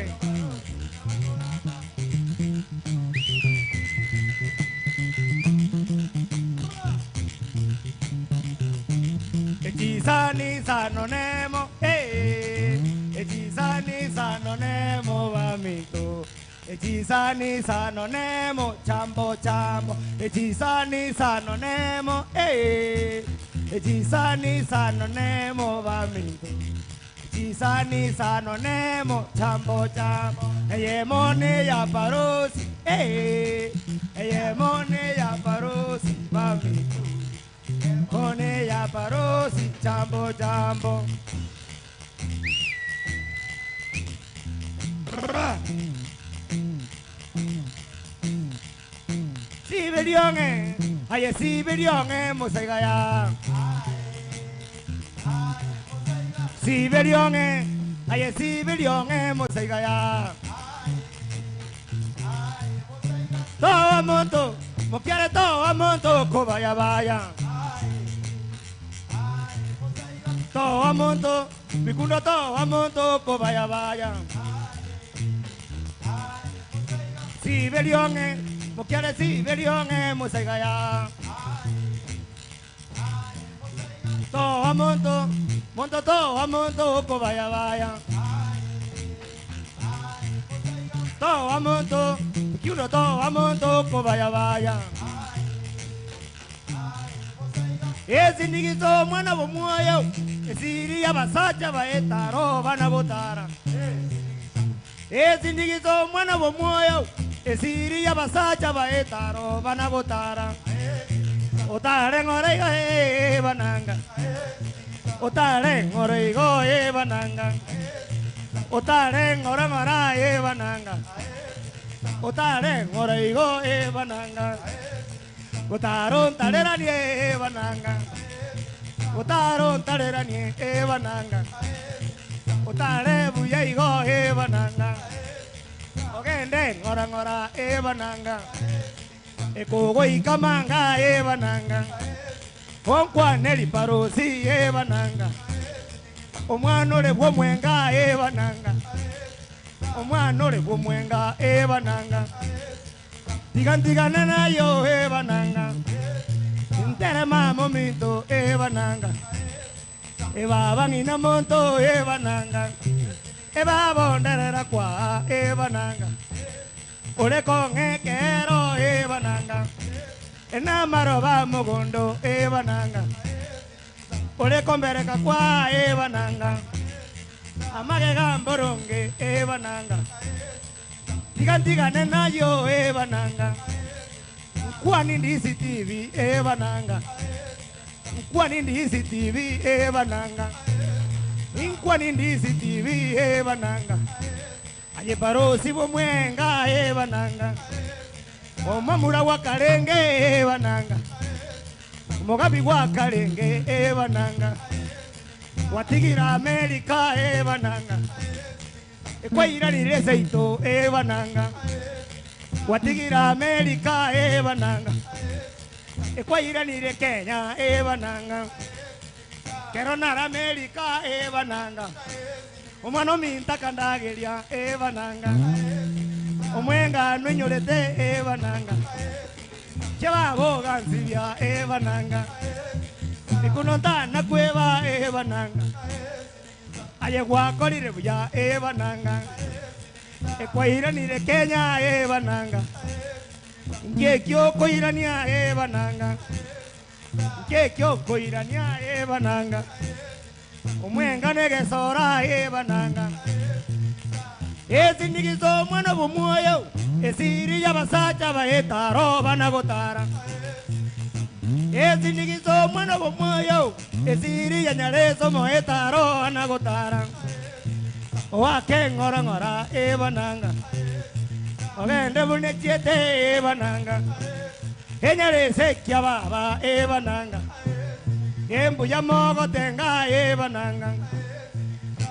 Echisani sano nemo, eh. Echisani sano nemo vamito. Echisani sano nemo, chambo chambo. Echisani sano nemo, eh. Echisani sano nemo vamito. Echisani sano nemo, chambo chambo. Eyemone ya parosi, eh. Eyemone ya parosi vamito. Kone ya parosi, chambo chambo. Sibirionge, aye sibirionge musaigaya. Sibirionge, aye sibirionge musaigaya. Toa monto, mokiare toa monto kobaya baya. Toa monto, mikundo toa monto kobaya baya. Sibirionge, mokiare sibirionge musaigaya. Toa monto, monto toa monto kobaya baya. Toa monto, kiuno toa monto kobaya baya. Ezindigizo mwana bomwoyo, esiri abasacha baetaro bana botara. Ezindigizo mwana bomwoyo, esiri abasacha baetaro bana botara. Otare ngoraigo e bananga. Otare ngoraigo e bananga. Otare ngorangora e bananga. Otare ngoraigo e bananga. Otaron tarerani e bananga. Otaron tarerani e bananga. Otare buyaigo e bananga. Ogende ngora ngora e bananga. Ekogo ikamanga e bananga. Onkwa neli parosi e bananga. Omwana ole bwomwenga e bananga. Omwana ole bwomwenga e bananga. Tigantigana nayo e bananga. Ntere mamo minto e bananga. E baba ngina monto e bananga. E baba nderera kwa e bananga. Ore konge kero e bananga. E namaro mogondo e bananga. Ore kombereka kwa e bananga. Amage gamboronge e bananga. Tigantigane nayo e bananga. Nkwani ndisi TV e bananga. Nkwani ndisi TV e bananga. Nkwani ndisi TV e bananga. Aye parosi bomwenga e bananga. Omamura wa karenge e bananga. Omugabi wa karenge e bananga. Watigira Amerika e bananga. Ekwairarire seito e bananga. Watigira Amerika e bananga. Ekwairarire Kenya e bananga. Keronara Amerika e bananga. Omwana minta kandageria e bananga. Omwenga nwenyorete e bananga. Chebabo gansibia e bananga. Ikunota na kueva e bananga. Aye gwakorire buya e bananga. Ekwairanire Kenya e bananga. Ngekio koirania e bananga. Ngekio koirania e bananga. Omwenga negesora ebananga. Esinigiso omwana bw'omwoyo, esiri y'abasacha baetaro bana gotara. Esinigiso omwana bw'omwoyo, esiri ya nyareso moetaro ana gotara. Oake ng'ora ng'ora ebananga. Ogende bune chiete ebananga. Enyarese kia baba ebananga. Embuya mogotenga ebananga.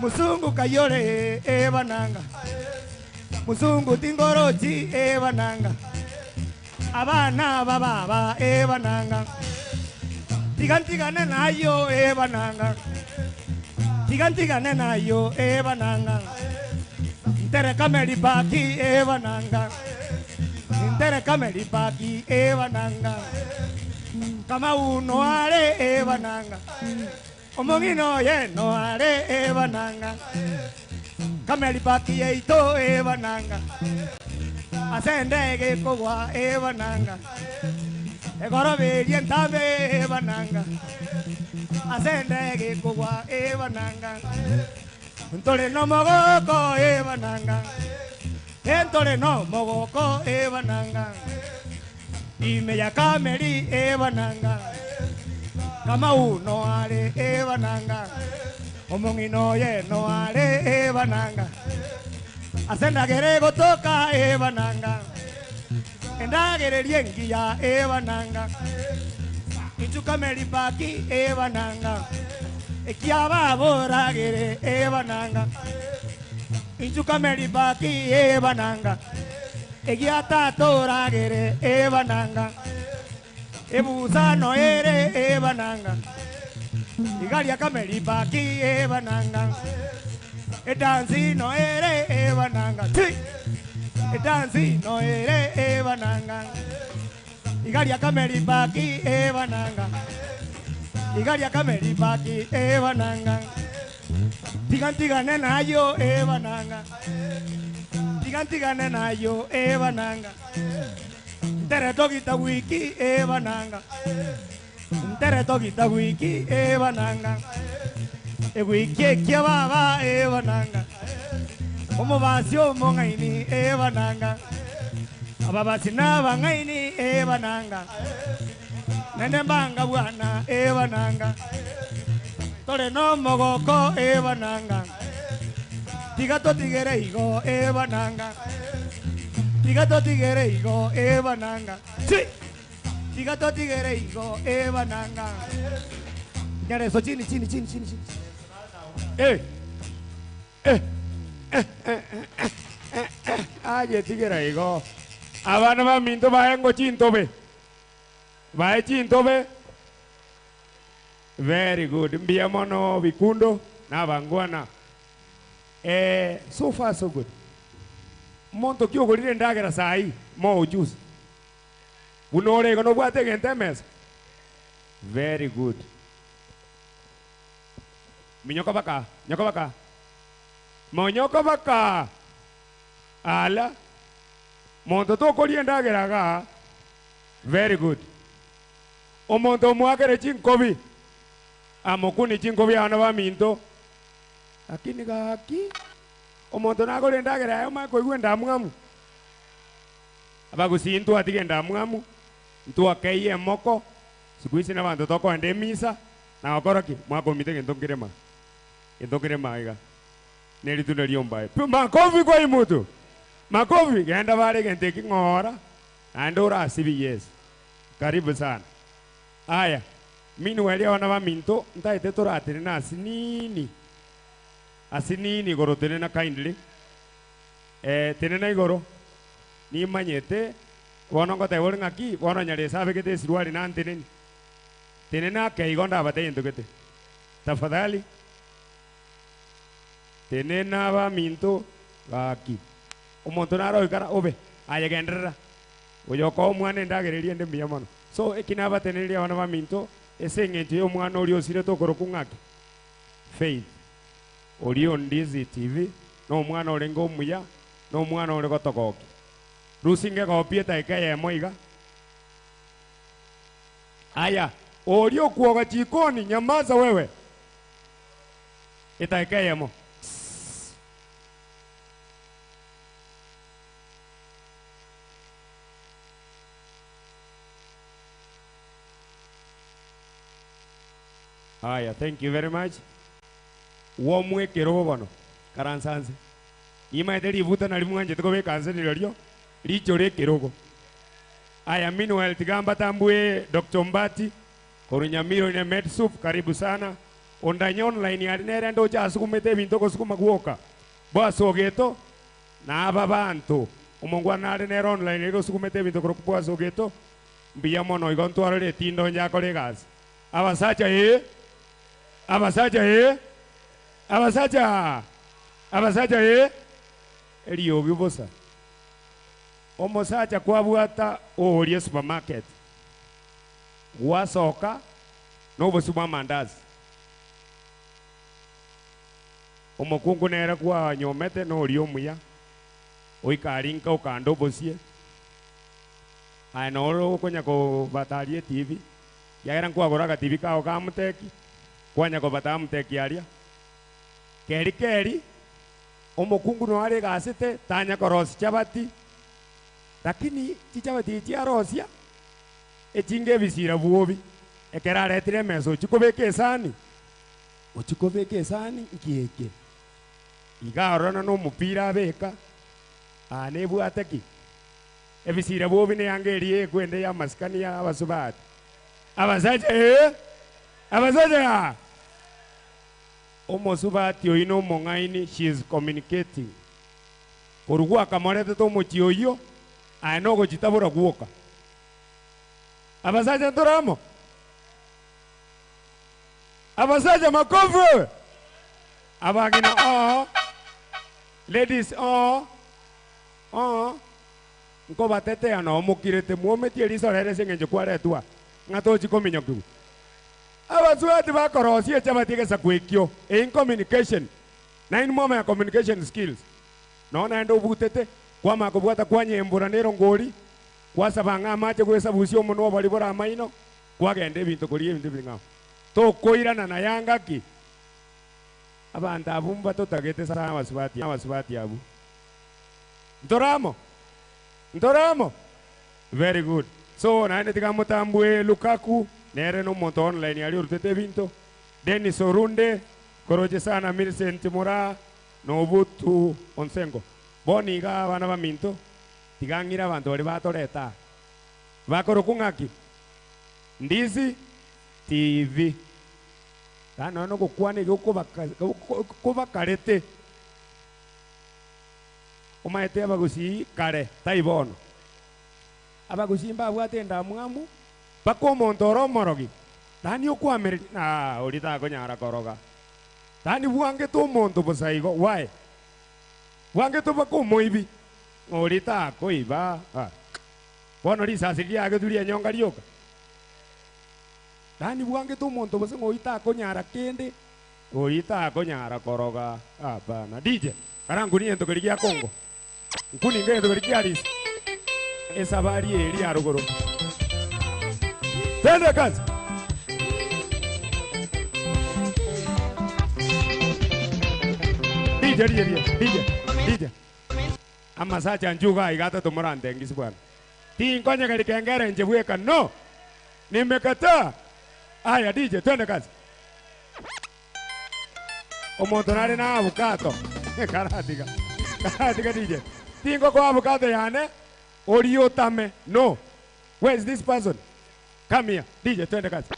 Musungu kayore ebananga. Musungu tingorochi ebananga. Abana bababa ebananga. Tigantigane nayo ebananga. Tigantigane nayo ebananga. Ntereka meribaki ebananga. Ntereka meribaki ebananga. Kama uno are ebananga. Omong'ina oye no are ebananga. Kameribaki yeito ebananga. Asende gekogwa ebananga. Egoroberie ntabe ebananga. Asende gekogwa ebananga. Ntore no mogoko ebananga. Entore no mogoko ebananga. Ime ya kameri ebananga. Kama uno are ebananga. Omong'ina oye no are ebananga. Asendagere gotoka ebananga. Endagere riengiya ebananga. Inchuka meribaki ebananga. Ekiaba boragere ebananga. Inchuka meribaki ebananga. Egiata toragere ebananga. Ebusano ere ebananga. Igaria kameribaki ebananga. Edansi no ere ebananga. Ti. Edansi no ere ebananga. Igaria kameribaki ebananga. Igaria kameribaki ebananga. Tigantigane nayo ebananga. Tigantigane nayo ebananga. Ntere togita wiki ebananga. Ntere togita wiki ebananga. Ewiki ekia baba ebananga. Omobasi omong'aini ebananga. Ababasi nabang'aini ebananga. Nene mbanga bwana ebananga. Tore no mogoko ebananga. Tiga totigere igo ebananga. Tiga totigere igo ebananga. Si. Tiga totigere igo ebananga. Nyareso chini chini chini chini chini. Eh. Eh. Eh, eh, eh, eh, eh. Aye tigera igo. Abana baminto baengo chintobe. Bae chintobe. Very good. Mbia mono bikundo na bangwana. Eh, so far so good. Monto kiogorire ndagera sai mo ujuzi. Bunore gono bwate gente mesa. Very good. Minyoko baka, nyoko baka. Monyoko baka. Ala. Monto tokorie ndagera ga. Very good. Omonto mwakere chinkobi. Amokuni chinkobi abana baminto. Lakini gaki omonto nagore ndagera yayo makoigwa endamwamu. Abagusi ntwatige endamwamu, ntwakeiye emoko, siku hizi nabanto tokoenda emisa, na gokora ki? Mwakomita egento nkerema. Egento nkerema iga. Neritunda riombae. Pi makofi kwa imutu. Makofi genda bare egento eki ng'ora, naende orasibi yes. Karibu sana. Aya, meanwhile abana baminto, ntaete toratenena ase nini. Ase nini igoro tenena kindly. Eh, tenena igoro. Nimanyete, bono ngoteba ore ng'aki, bono Nyaresa abegete esirwari nanteneni. Tenena ake igo ndabate egento gete. Tafadhali. Tenena abaminto gaki. Omonto naro oikara obe, aye genderera. Oyo okoa omwana endagera eria ende mbuya mono. So eki nabateneneria abana baminto, ase eng'encho ya omwana oria osirete okorokwa ng'aki? Faith. Oria o Ndizi TV, na omwana orenge omuya, na omwana ore gotogokia. Rusia ngegopi edaika eyemo iga. Aya, oria okwoga chikoni, nyamaza wewe. Etaika eyemo. Aya, thank you very much. Womwe ekerogo bono, karansa nse. Nimaete ributa nari mwanchete kobeka nse rirorio, richore ekerogo. Aya, meanwhile tiga mbatambue Dr. Mbati, korwa Nyamira oine Medsoup, karibu sana. Ondanye online aria nere ndoche asugumete ebinto ogosuguma gwoka. Boss Ogeto, na aba banto, omongwana nare nere online ere osugumete ebinto korwa Boss Ogeto, mbuya mono igo ntwarore etindo onye akore egasi. Abasacha ee, abasacha ee, abasacha, abasacha ee, eriogi bosa. Omosacha kwabwata oria supermarket, gwasoka nobosio bw'amandazi. Omokungu nere kwanyomete noria omuya, oika aria nka okanda obosie, aye noro okonya kobataria etibi, ekiagera nkwagora agatibi kao ka muteki, kwanya kobataa muteki aria. Keri keri, omokungu noyo are egasete, tanya korosia chabati, lakini chichabati echi chiarosia, echinga ebisira bwobi, ekero aretire emesa ochia kobeka esani, ochia kobeka esani nki eke? Iga arorana na omopira abeka, aa nebwate ki? Ebisira bwobi neyanga eria ekwende y'amasikani ya abasubati. Abasacha ee! Abasacha aa! Omosubati oyio nomong'aini, she is communicating. Korwa gwakamoretete omochie oyio, aye nogochitabora gwoka. Abasacha ntore amo? Abasacha makofi! Abang'ina oo, ladies oo, oo, nkobatetea noo mokirete mwometie eriso rere ase eng'encho kwaretwa ng'a tochi kominyokigwa. Abasubati bakorosia echabati egesaku ekio, in communication, nainwe mwamanya communication skills, noo naende obutete, kwamanya kobwata kwanyembura nerongori, Kwasaba ng'a amache gwesabusia omonwa obori bore amaino, kwagenda ebinto koria ebinto ebing'ao. Tokoirana na yanga ki? Abanto abwo mbatotagete sana abasubati abasubati abwo. Ntore amo? Ntore amo? Very good. So naende tiga motambue Lukaku, nere nomonto online aria orutete ebinto. Dennis Orunde, koroche sana Millicent Moraa, na Obutu Onsengo. Bono iga abana baminto, Tiga ng'ire abanto baria batoreta aa. Bakorokwa ng'aki? Ndizi TV. Yaani nonya nogokwana iga okobakarete. Omaete abagusii kare tai bono. Abagusii mbabwate endamwamu mpaka omonto ore omorogi yaani okwamereria aah oria takonyara koroga. Yaani bwangete omonto bosa igo why? Bwangete mpaka omoibi. Oria takoiba. Bono risasi riagetwe ri'enyonga rioka. Yaani bwangete omonto gose ng'a oyio takonyara kende, oyio takonyara koroga. Hapana. DJ, karankunie egento keria gia Congo. Nkuninge egento keria kia Arisi. Esabari eye eria rogoro. Twende kazi. DJ, DJ, DJ, DJ. Amasacha nchuga aiga atato morantengisi bwana. Tinkonyegeri kengere inche bweka no. Nimekataa. Aya DJ twende kazi. Omonto nare na abukato. Karatiga. Karatiga DJ. Tingokoa abukato yane orie otame no. Where is this person? Come here. DJ twende kazi.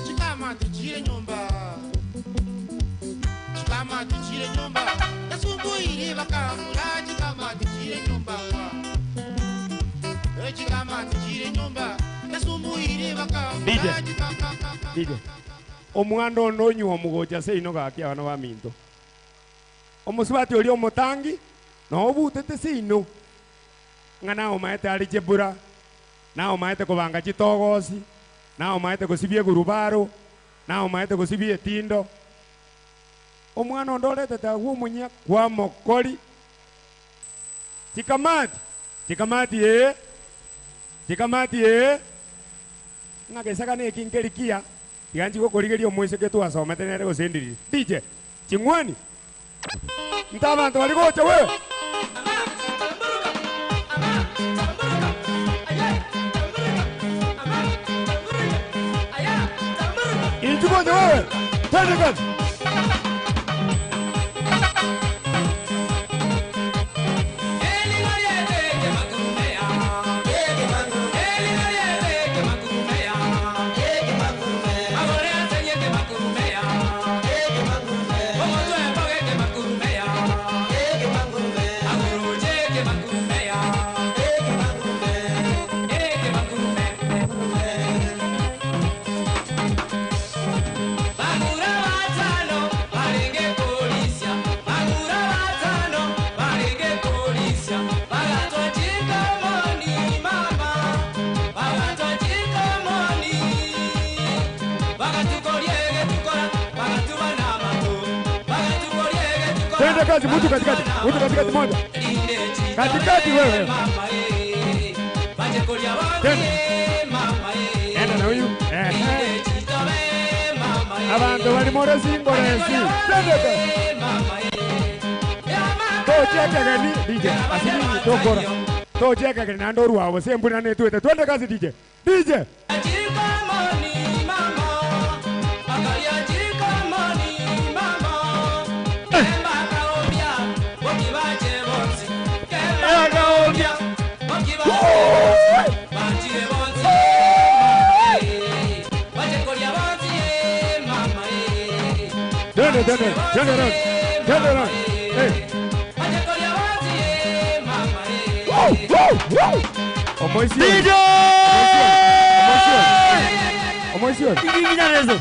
Chikama tuchire nyumba Chikama tuchire nyumba Tasumbuire bakamura Chikama tuchire nyumba Chikama tuchire nyumba Tasumbuire bakamura DJ. DJ. Omwando onde onyuomu gocha seino gaki abana baminto. Omosubati oria omotangi noo obutete seino ng'a naomaete are chebura, naomaete kobanga chitogosi, naomaete gosibia egurubaro, naomaete gosibia etindo. Omwana onde oretete agwo omunyia kwamokori. Chikamati, chikamati ee, chikamati ee. Ng'a gesagane eki nkeri kiya, tiga nchie gokorigeria omoiseke twasomete nere gose ndiriri. DJ, ching'wani. Nte abanto baria gocha wewe. Inchu gocha wewe. Twende kazi. Twende kazi, mtu katikati, mtu katikati moja. Katikati wewe. Twende. Enda na huyu. Ehe. Abantu bali more singoresi. Twende kazi. Tochekegeni DJ. Asinini tokora. Tochekegeni nando rwawo sembuna netwete. Twende kazi DJ. DJ. Twende twende twende round. Twende round. Hey. Woo, woo, woo. Omoisio. DJ! Omoisio. Nginyarezo.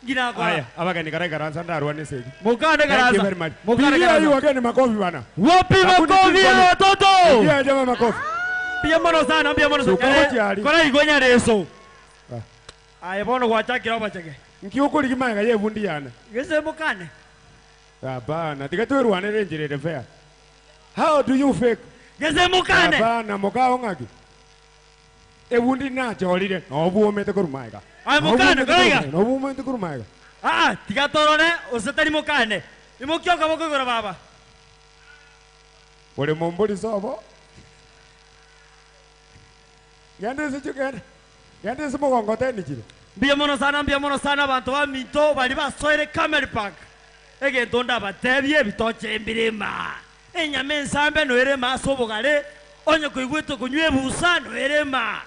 Nginakwa. Haya, abageni karai karansa ndarwa segi. Mukande Thank you karasa. very much. Mukande Pigia karasa. hii wageni makofi bana. Wapi Hakuna makofi kitu ya bana. watoto? Pigia jamaa makofi. Mbia mono sana, mbia mono sana. Suka gochiari. Kora igonya reso. Aye bono gwachakira obacheke. Nkiukuri kimanga ye bundi yana. Gese mukane. Hapana, tiga twirwanire njirire fair. How do you fake? Gese mukane. Hapana, mukao ng'aki. Ebundi nachorire, nobuomete korwa maega. Aye mukane, koraiga. Nobuomete korwa maega. Ah, tiga torone osetari mukane. Imukioka bokogora baba. Uri mumburi sobo. Gende sichukene. Gende simugongoteni chire. Mbia mono sana, mbia mono sana abantu ba minto bari basoire Camel Park. Egento ndabatebie ebitoche mbirima. Enyama ensambe noerema ase obogare, onye koigwete konywa ebusa noerema.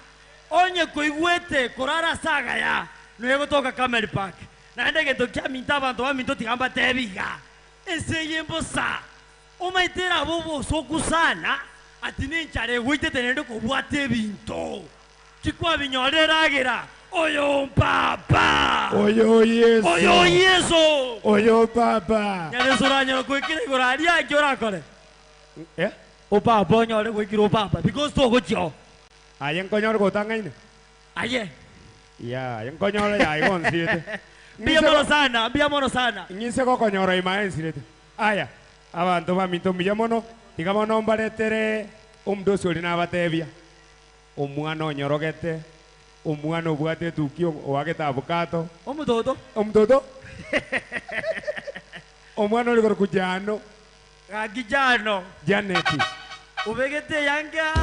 Onye koigwete korara ase agaya noegotoka Camel Park. Naende egento kia minto abanto ba minto tiga mbatebi iga. Ense eye mbosa. Omaetera abo obosoku sana ati nenchara egoitete naende kobwata ebinto. Chikwabinyorera agera. Oyo papa. Oyo Yesu. Oyo Yesu. Oyo papa. Nyareso oranyora goikera igoro aria ake orakore. Eh? Opapa onyore goikera opapa because togochio. Aye nkonyore gotang'aine. Aye. Ya, aye nkonyore yaye gonsirete. Mbia mono sana, mbia mono sana. Ng'ise gokonyora ima ensirete. Aya, abanto baminto mbuya mono, tiga bono mbaretere omudosi ori nabatebia. Omwana onyorogete, omwana obwate etuki oagete avocado. Omutoto. Omutoto. Omwana ori korokwa Jano. Gaki Jano. Janet. Ubegete yanga.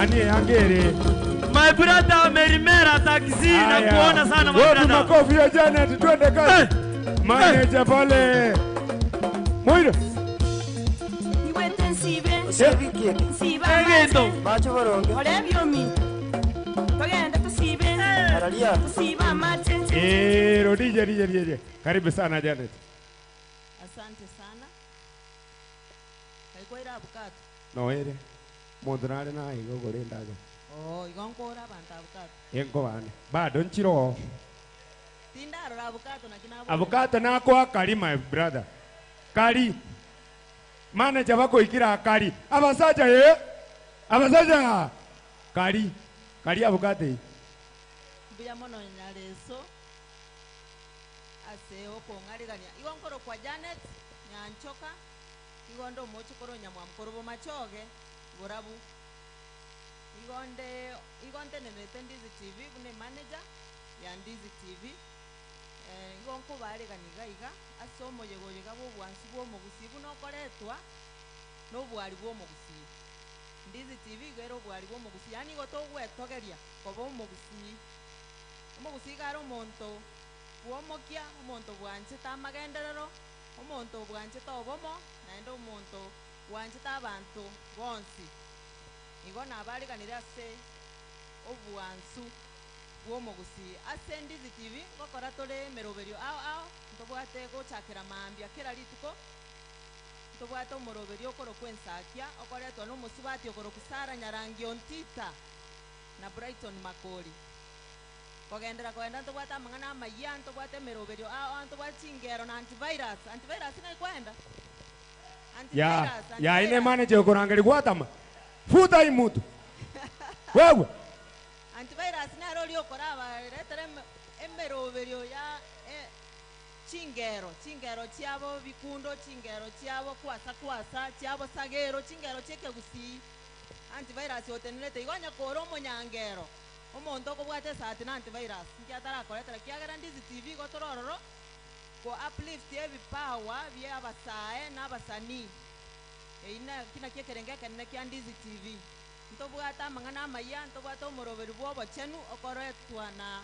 Ani yange ere. My brother Merimera taxi na Haya. kuona sana my Wapi brother. makofi ya Janet, twende kazi. Manager pale. Moira. Iwete nsibe. Eh. Nsiba Egento. amache. Orebiomi. Togenda tusibe. Tusibe amache. Eh, DJ DJ DJ. Karibu sana Janet. Asante sana. Kaikwaira abukato. No ere. Mundu nare na igo gorendaga. Oh, igo nkora abantu abukato. Enko bane. Bado nchiro. Tindarora abukato naki nabo. Avocado nako akari my brother. Kari. Manager bakoikira akari. Abasaja eh? Abasaja. Kari. Kari avocado. Mbuya mono nyareso. ase okong'arigania. Igo nkorokwa Janet Nyanchoka, igo nde omochokoro o Nyamwamu korwa Bomachoge, Borabu. Igo nde igo ntenenerete Ndizi TV buna emanager ya Ndizi TV, igo nkobaarigania iga iga ase omoyega oyo iga bwa obwansu bwa omogusii buna okoretwa na obwari bwa omogusii. Ndizi TV igo ere obwari bwa omogusii, yaani igo togwetogeria koba omogusii. Omogusii iga are omonto bw'omokia, omonto bwanchete amagenderero, omonto obwanchete obomo, naende omonto bwanchete abanto bonsi. Igo nabariganire ase obwansu bw'omogusii. Ase Ndizi TV ngokora tore emeroberio ao ao, ntobwate gochakera mambia kera rituko, ntobwate omoroberio okorokwa Ensakia, okoretwa nomosubati okorokwa Sarah Nyarangi Ontita na Brighton Makori. Kogenderera kogenda ntobwate amang'ana amayia, ntobwate emeroberio ao ao, ntobwate chingero na antivirus. Antivirus ng'ai kwenda? Ya, Antivirus, ya ine antivirus. manager okorangeria gwatama. Futa hii mutu. Wewe. Antivirus nere oria okorabaretere emeroberio ya chingero, chingero chiabo bikundo, chingero chiabo kwasa kwasa, chiabo sagero, chingero chi'ekegusii. Antivirus otenerete igo onye kore omonyangero, omonto okobwata esati na antivirus, nki atarakoretera kiagera Ndizi TV igo tore ororo ko uplift ebipawa bia abasae na abasanii. Eyio naki naki ekerengo ekenene kia Ndizi TV. Ntobwate amang'ana amayia, ntobwate omoroberi bw'obochenu okoretwa na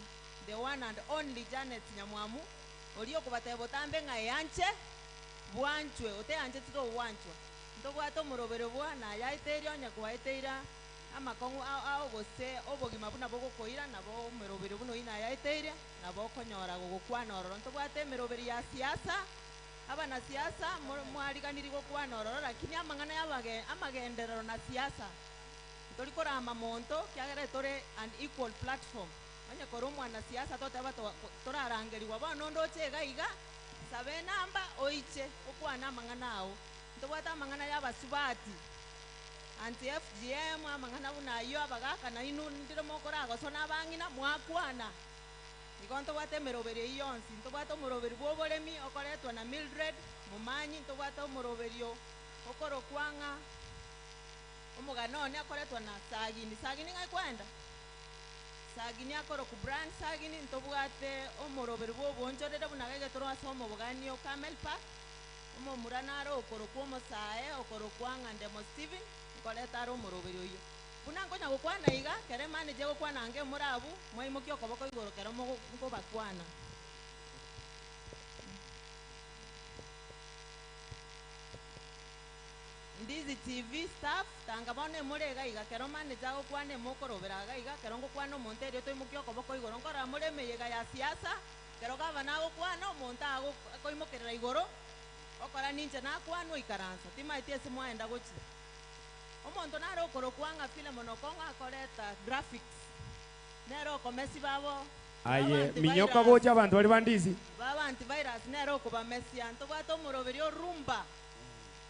the one and only Janet Nyamwamu, oria okobatebia botambe ng'a eanche, bwanchwe, oteancheti togwanchwa. Ntobwate omoroberi bwa nayaeteire onye kwaeteire amakong'u ao ao gose obogima buna bogokoira nabo omeroberi buna oyio nayaeteire nabo okonyora gogokwana ororo. Ntobwate emeroberi ya siasa, abanasiasa mwariganirie gokwana ororo lakini amang'ana y'abage amagenderero na siasa ntori korama monto kiagera etore an equal platform. Onye kore omwanasiasa toteba torarangerigwa bono onde oche iga iga, saba enamba oiche okwane amang'ana ao. Ntobwate amang'ana y'abasubati, anti FGM, amang'ana buna ayio abagaka nainwe ndire mokoragoswa na abang'ina mwakwana. Igo ntobwate emeroberio eyio yonsi. Ntobwate omoroberi bw'oboremi okoretwa na Mildred Momanyi, ntobwate omoroberio okorokwa ng'a omogano one okoretwa na Sagini. Sagini ng'ai kwaenda? Sagini akorokwa Brian Sagini, ntobwate omoroberi bw'obonchorere buna gaiga tore ase omobogani o Camel Park, omomura nare okorokwa omosae okorokwa ng'a Ndemo Stephen, nkoreta are omoroberi oyio. Buna nkonya gokwana iga, kere manager egokwana ange more abwo, mwaimokia okoboko igoro kero mogo nkobakwana. Ndizi TV staff, tanga bono emore iga iga, kero manager agokwana emokorobera iga iga, kero ngokwana omonto erio toimokie okoboko igoro, nkorora more emeyega ya siasa, kero gavana agokwana, omonto ago akoimokerera igoro, okora ninche nakwanwa oikaransa, timaeti ase mwaenda gochia. Omonto nare okorokwa ng'a Philemon Okong'o akoreta graphics, nere okomesia babo Aye, minyoka gocha abanto baria ba Ndizi. Baba antivirus nere okobamesia. Ntobwate omoroberi o Rumba.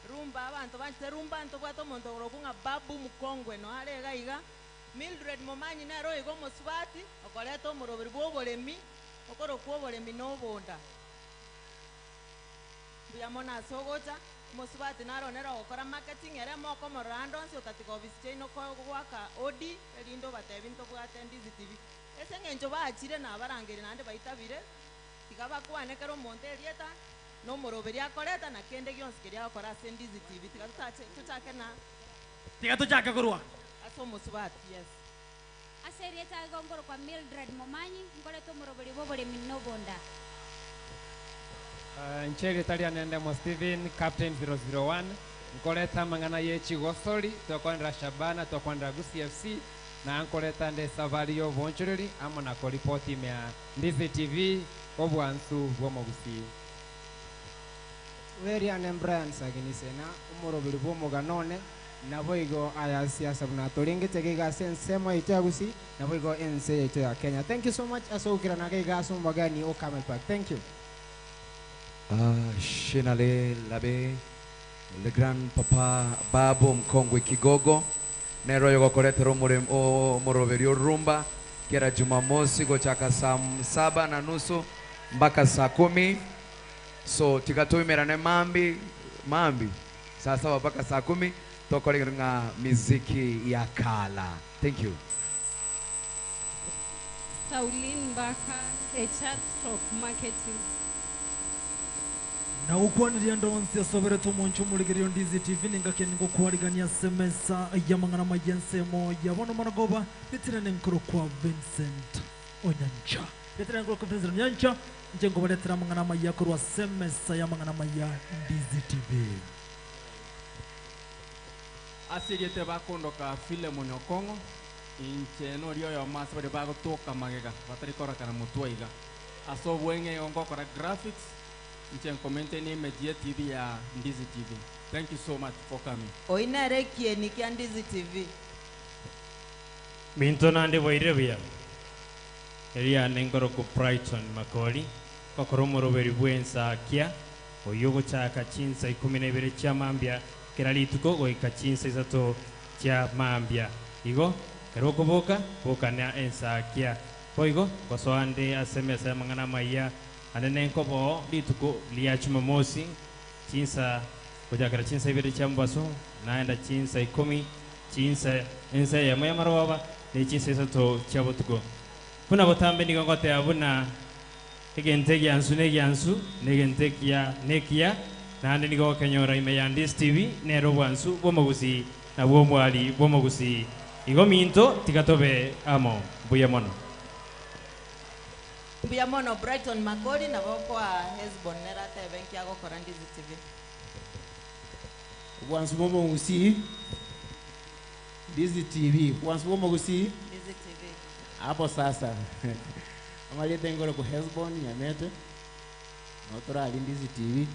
Rumba, abanto banchete Rumba, ntobwate omonto okorokwa ng'a Babu Mkongwe no are iga iga. Mildred Momanyi nere oiga omosubati, okoreta omoroberi bwa oboremi, okorokwa oboremi na obonda. Mbuya mono ase ogocha. Omosubati naro nere ogokora marketing, ere mokomorora ande onsi otatiga ofisi chiaino goaka odi, erinde obatebi ntobwate Ndizi TV. Ase eng'encho baachire nabarangerie naende baitabire, tiga bakwane kera omonto erieta, na omoroberi akoreta, na kende gionsi keria agokora ase Ndizi TV. Tiga totache tochake na. Tiga tochake korwa. Ase omosubati, yes. Ase erieta igo nkorokwa Mildred Momanyi, nkorete omoroberi bw'oboremi na obonda. Inche erieta riane Ndemo Stephen, Captain 001, nkoreta amang'ana ye chigosori, twakwanera Shabana, twakwanera Gusii FC, na nkoreta nde esafari y'obonchoreri amo na koripoti ime ya Ndizi TV, obwansu bw'omogusii. Bw'eriane Brian Sagini Sena, omoroberi bw'omogano one, naboigo aya siasa buna torengete gaiga ase ensemo yaito ya Gusii, naboigo ense yaito ya Kenya. Thank you so much ase ogokirana gaiga ase omobagani o Camel Park. Thank you. Shinale Labe, Le Grand Papa Babu Mkongwe Kigogo, nere oyogokoretera omoroberi o Rumba kera Jumamosi gochaka saa saba na nusu. mpaka saa kumi so tiga toimerane mambi mambi saa saba mpaka saa kumi tokore ng'a miziki ya kala thank you Saulin Mbaka, HR stroke marketing. Na gokwaneria ndonsi asoberete omonche omorigererio Ndizi TV nengaki ningokwarigania ase emesa y'amang'ana amaya ensemo ya bono maragoba ritirane nkoro kwa Vincent Onyancha ritirane nkoro kwa Vincent Onyancha inche nkobaretera amang'ana amaya korwa ase emesa y'amang'ana amaya Ndizi TV. Ase erieta bakondoka Philemon Okong'o, inche noria oyomo ase baria bagotoka magega batari korakana motwe iga. Ase obweng'e igo ngokora graphics, inche nko maintain image ye TV ya Ndizi TV. Thank you so much for coming. Oyio nere ekieni kia Ndizi TV. Minto nande bwairire buya. Eria nengoroku Brighton Makori, gokora omoroberi bw'ensakia, oyio ogochaka chinsa ikomi na ibere chia mambia kera rituko goika chinsa isato chia mambia. Igo, ekero okoboka, boka na ensakia. Boigo, ngosoa nde ase emesa y'amang'ana amayia ande nenkoboo rituko ria Jumamosi, chinsa gochakera chinsa ibere chia mobaso, naenda chinsa ikomi, chinsa ensa eyemo y'amarogoba, ne chinsa isato chia botuko. Buna botambe nigo ngoteba buna egento egiansu negiansu, na egento ekiya nekiya, naende nigo okenyora ime ya Ndizi TV nere obwansu bw'omogusii na bw'omwari bw'omogusii. Igo minto tiga tobe amo. Mbuya mono. Mbuya mono Brighton Makori nabo okoa Hesbon nere atebe nki agokora Ndizi TV. Obwansu bw'omogusii Ndizi TV Obwansu bw'omogusii Ndizi TV. Hapo sasa amariete ngore ku Hesbon Nyamete no torari Ndizi TV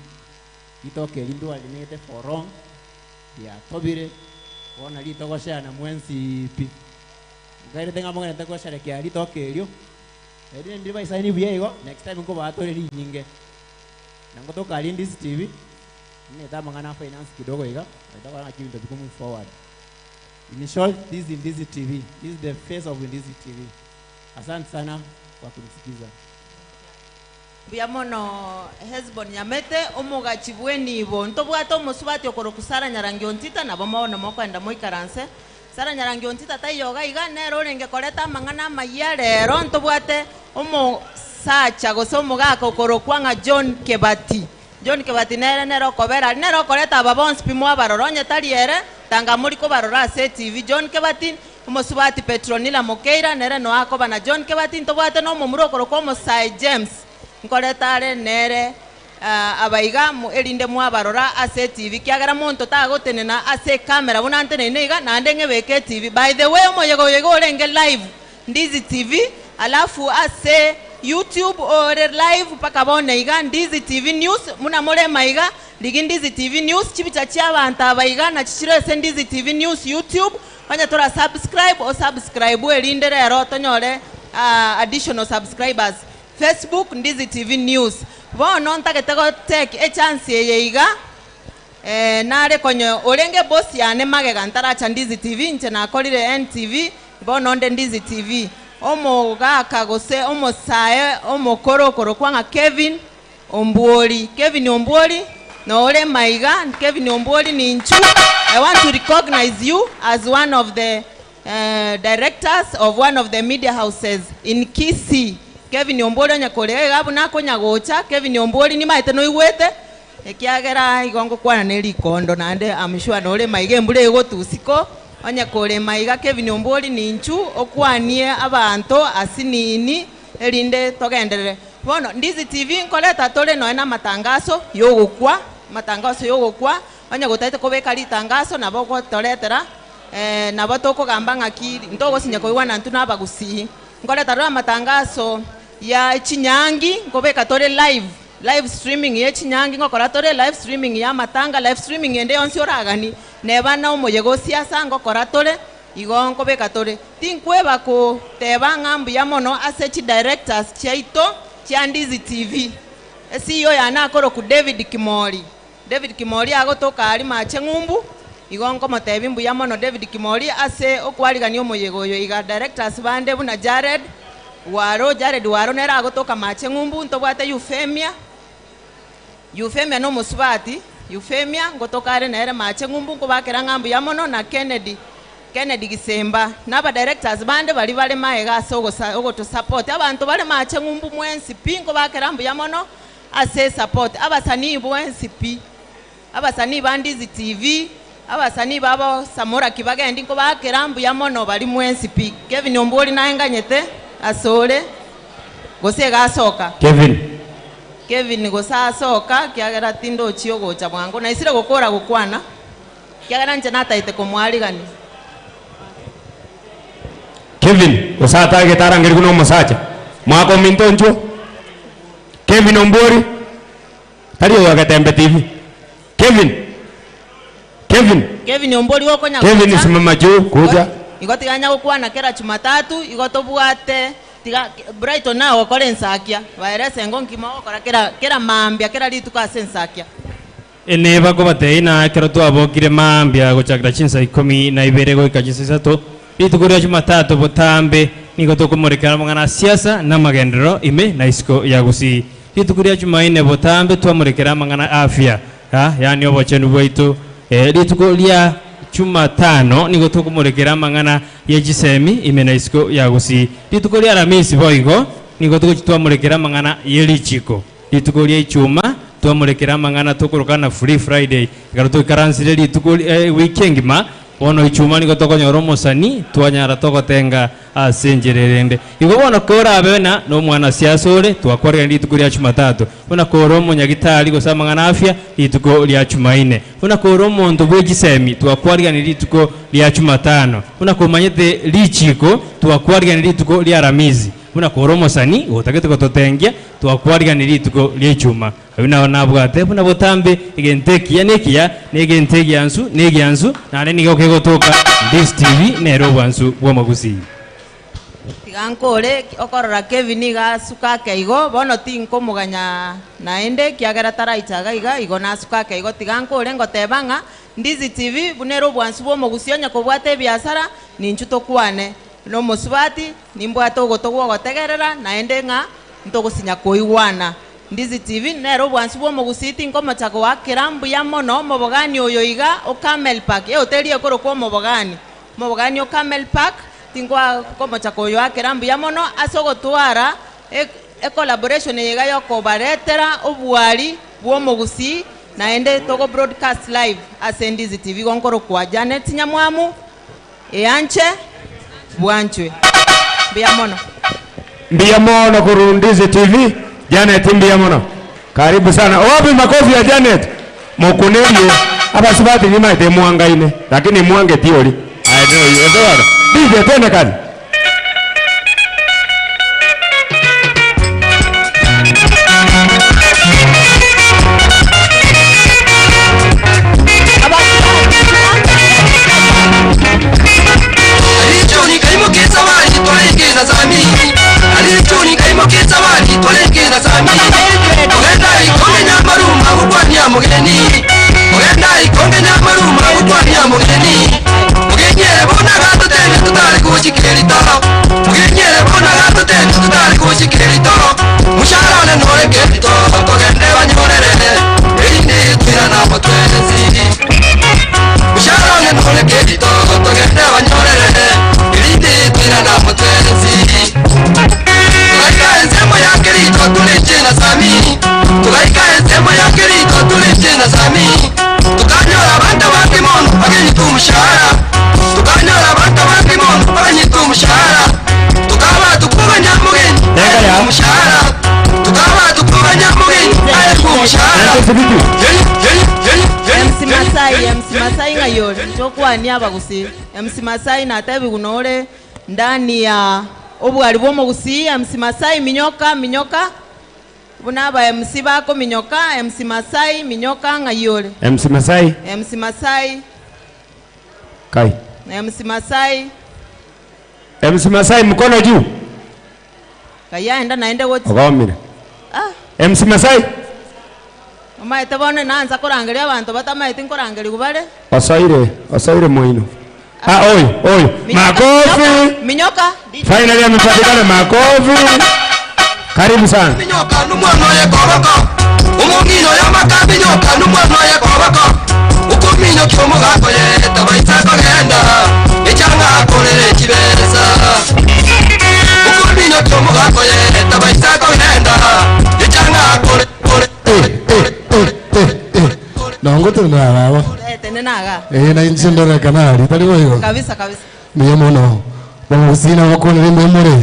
ritoke eri ndwarinete for long riatobire bono ritogoshare na mwensi pi nkairete ng'a mogenete gosherekea ritoke erio eri ndiri baisaini buya igo next time nkobatore rinyinge na ngotoka aria Ndizi TV nimanyete amang'ana a finance kidogo iga naitokora ng'aki ebinto biko move forward in short this is Ndizi TV this is the face of Ndizi TV asante sana kwa kunisikiza. Mbuya mono Hesbon Nyamete, omogachi bw'enibo. Ntobwate omosubati okorokwa Sarah Nyarangi Ontita, nabo mono mokoenda moikaranse. Sarah Nyarangi Ontita taiyo iga iga, nere orenge koreta amang'ana amayia rero. Ntobwate omosacha gose omogaka okorokwa ng'a John Kebati. John Kebati nere nere okobera aria, nere okoreta aba bonsi pi mwabarora, onye tari ere, tanga mori kobarora ase etibi. John Kebati, omosubati Petronila Mokeira, nere noe akoba na John Kebati. Ntobwate na omomura okorokwa Omosae James, nkoreta are nere aba iga, erinde mwabarora ase etibi, kiagera monto tagotenena ase ecamera buna nteneine iga, naende ng'ebeke etibi. By the way, omoyega oyo iga orenge live Ndizi TV, alafu ase YouTube ore live mpaka bono iga, Ndizi TV News, buna more maiga, rigia Ndizi TV News, chibicha chia abanto aba iga nachi chire ase Ndizi TV News YouTube, onye tora subscribe, o subscribe erinde rero tonyore additional subscribers. Facebook, Ndizi TV News. Bono ntagete go take echance eye iga, Eh, nare konya orenge boss yane magega ntaracha Ndizi TV, inche nakorire NTV, bono onde Ndizi TV. Omogaka gose omosae omokoro okorokwa ng'a Kevin Ombuori. Kevin Ombuori, nore maiga, Kevin Ombuori ninchu, I want to recognize you as one of the eh, directors of one of the media houses in Kisii. Kevin Ombuori onye kore iga buna akonya gocha, Kevin Ombuori nimaete noigwete, Ekiagera igo ngokwana ne rikondo, naende am sure nore maiga embura egotwa isiko, onye kore maiga Kevin Ombori ninchu okwanie abanto asinini erinde togenderere. Bono Ndizi TV nkoreta tore nonya na amatangaso yogokwa, amatangaso yogokwa, onye gotagete kobeka ritangaso nabo ogotoretera nabo tokogamba ng'aki ntogosinya koigwana intwe na abagusii. Nkoreta rore amatangaso ya chinyangi nkobeka tore live. Live streaming ye chinyangi ngokora tore, live streaming ya amatanga, live streaming ende yonsi oraganie, neba na omoyega o siasa ngokora tore, igo nkobeka tore. Tinkweba koteba ng'a mbuya mono ase chidirectors chiaito chia Ndizi TV. E-CEO yane akorokwa David Kimori. David Kimori agotoka aria mache ng'umbu, igo nkomotebia mbuya mono David Kimori ase okwarigania omoyega oyo iga. Directors bande buna Jared, Waro Jared Waro nere agotoka mache ng'umbu ntobwate Euphemia Euphemia na omosubati Euphemia ngotoka are nere mache ng'umbu nkobakera ng'a mbuya mono na Kennedy Kennedy Gisemba na abadirectors bande baria bare maega ase ogosa ogotosupport abanto bare mache ng'umbu mwensi pi nkobakera mbuya mono ase esupport abasanii bwensi pi. Abasanii ba Ndizi TV, abasanii babo Samora Kibagendi nkobaakera mbuya mono baria mwensi pi. Kevin Ombwori naye nganyete asore gose iga asoka. Kevin. Kevin gose asoka kiagera tindochi ogocha bwango naisire gokora gokwana kiagera inche nataete komoarigania. Kevin gose atagete arangerigwe na omosacha mwaka ominto inchuo. Kevin Ombwori. Tari oyo ogetembe TV. Kevin. Kevin. Kevin ombori gokonya Kevin gocha. simama juu kuja. Igo tiga nya gokwana kera Jumatatu igo tobwate tiga Brighton naye ogokora ensakia baerese engo nkima ogokora kera kera mambia kera rituko ase ensakia. Ene bakobatebia ng'a ekero twabokire mambia gochakera chinsa ikomi na ibere goika chinsa isato, rituko ria Jumatatu botambe nigo tokomorekera amang'ana a siasa na amagenderero ime na isiko ya Gusii. Rituko ria Jumaine botambe twamorekera amang'ana a afya, yaani obochenu bwaito. Rituko ria Jumatano nigo tokomorekera amang'ana ye chisemi ime na isiko ya Gusii. Rituko ria Aramisi boigo nigo togochia twamorekera amang'ana ye richiko. Rituko ria Ichuma twamorekera amang'ana tokorokana Free Friday. Ekero toikaransire rituko ewiki engima, bono Ichuma nigo tokonyora omosani twanyara togotenga ase enchera erende. Igo bono korabe na nomwanasiasa ore, twakwarigania rituko ria Chumatatu. Buna kore omonyagitari gose amang'ana afya, rituko ria Chumaine. Buna kore omonto bwe chisemi, twakwarigania rituko ria Chumatano. Buna komanyete richiko, twakwarigania rituko ria Aramisi. Buna kore omosani otagete gototengia, twakwariganirie rituko ria Ichuma. Ayio nao nabwate buna botambe egento ekiya nekiya, na egento egiansu negiansu, naende nigo kegotoka Ndizi TV nere obwansu bw'omogusii. Tiga nkore okorora Kevin iga asuka ake igo, bono tinkomoganya naende ekiagera taraicha iga iga, igo nasuka ake igo. Tiga nkore ngoteba ng'a Ndizi TV buna ere obwansu bw'omogusii onye kobwate ebiasara, ninchu tokwane. Nomosubati, nimbwate ogoto gw'ogotegerera, naende ng'a ntogosinya koigwana. Ndizi TV nere obwansu bw'omogusii tinkomocha goakera mbuya mono omobogani oyo iga o Camel Park ehoteli ekorokwa omobogani. Omobogani o Camel Park tinkomocha koyoakera mbuya mono ase ogotwara ecollaboration eye iga yokobaretera obwari bw'omogusii naende togo broadcast live ase Ndizi TV igo nkorokwa Janet Nyamwamu. Eanche bwanchwe. Mbuya mono. Mbuya mono korwa Ndizi TV, Janet mbuya mono. Karibu sana. Wapi makofi ya Janet? Mokunerie abasubati nimaete mwangaine lakini mwange tiori. Aye noyo ebe bono. DJ twende kazi. MC Masai, MC Masai ng'ai ore? Tokwania abagusii. MC Masai natebiwu nore ndani ya obwari bwa omogusii. MC Masai minyoka minyoka buna aba MC bakominyoka. MC Masai minyoka ng'ai ore? MC Masai. MC Masai. Kai. MC Masai. MC Masai mkono juu. Kai aenda naende gochi. Ogomire. Ah. MC Masai. Omaete bono naansa korangeria abanto batamaeti nkorangerigwa bare. Osoire, osoire moino. Ah, oyo oyo makofi. Minyoka. Finally amepatikana, makofi. Karibu sana. Numwana oye koboko omong'ina oyo makaminyoka numwana oye koboko okominyokia omogaka oye tabaisa kogenda echanga akorere chibesa okominyokia omogaka oye tabaisa kogenda echanga akore Nongo tunaraba. Eh, tenenaga. Eh, na inchindora kanali tali boyo. Kabisa kabisa. Mbuya mono. Abagusina bakonire mbuya more.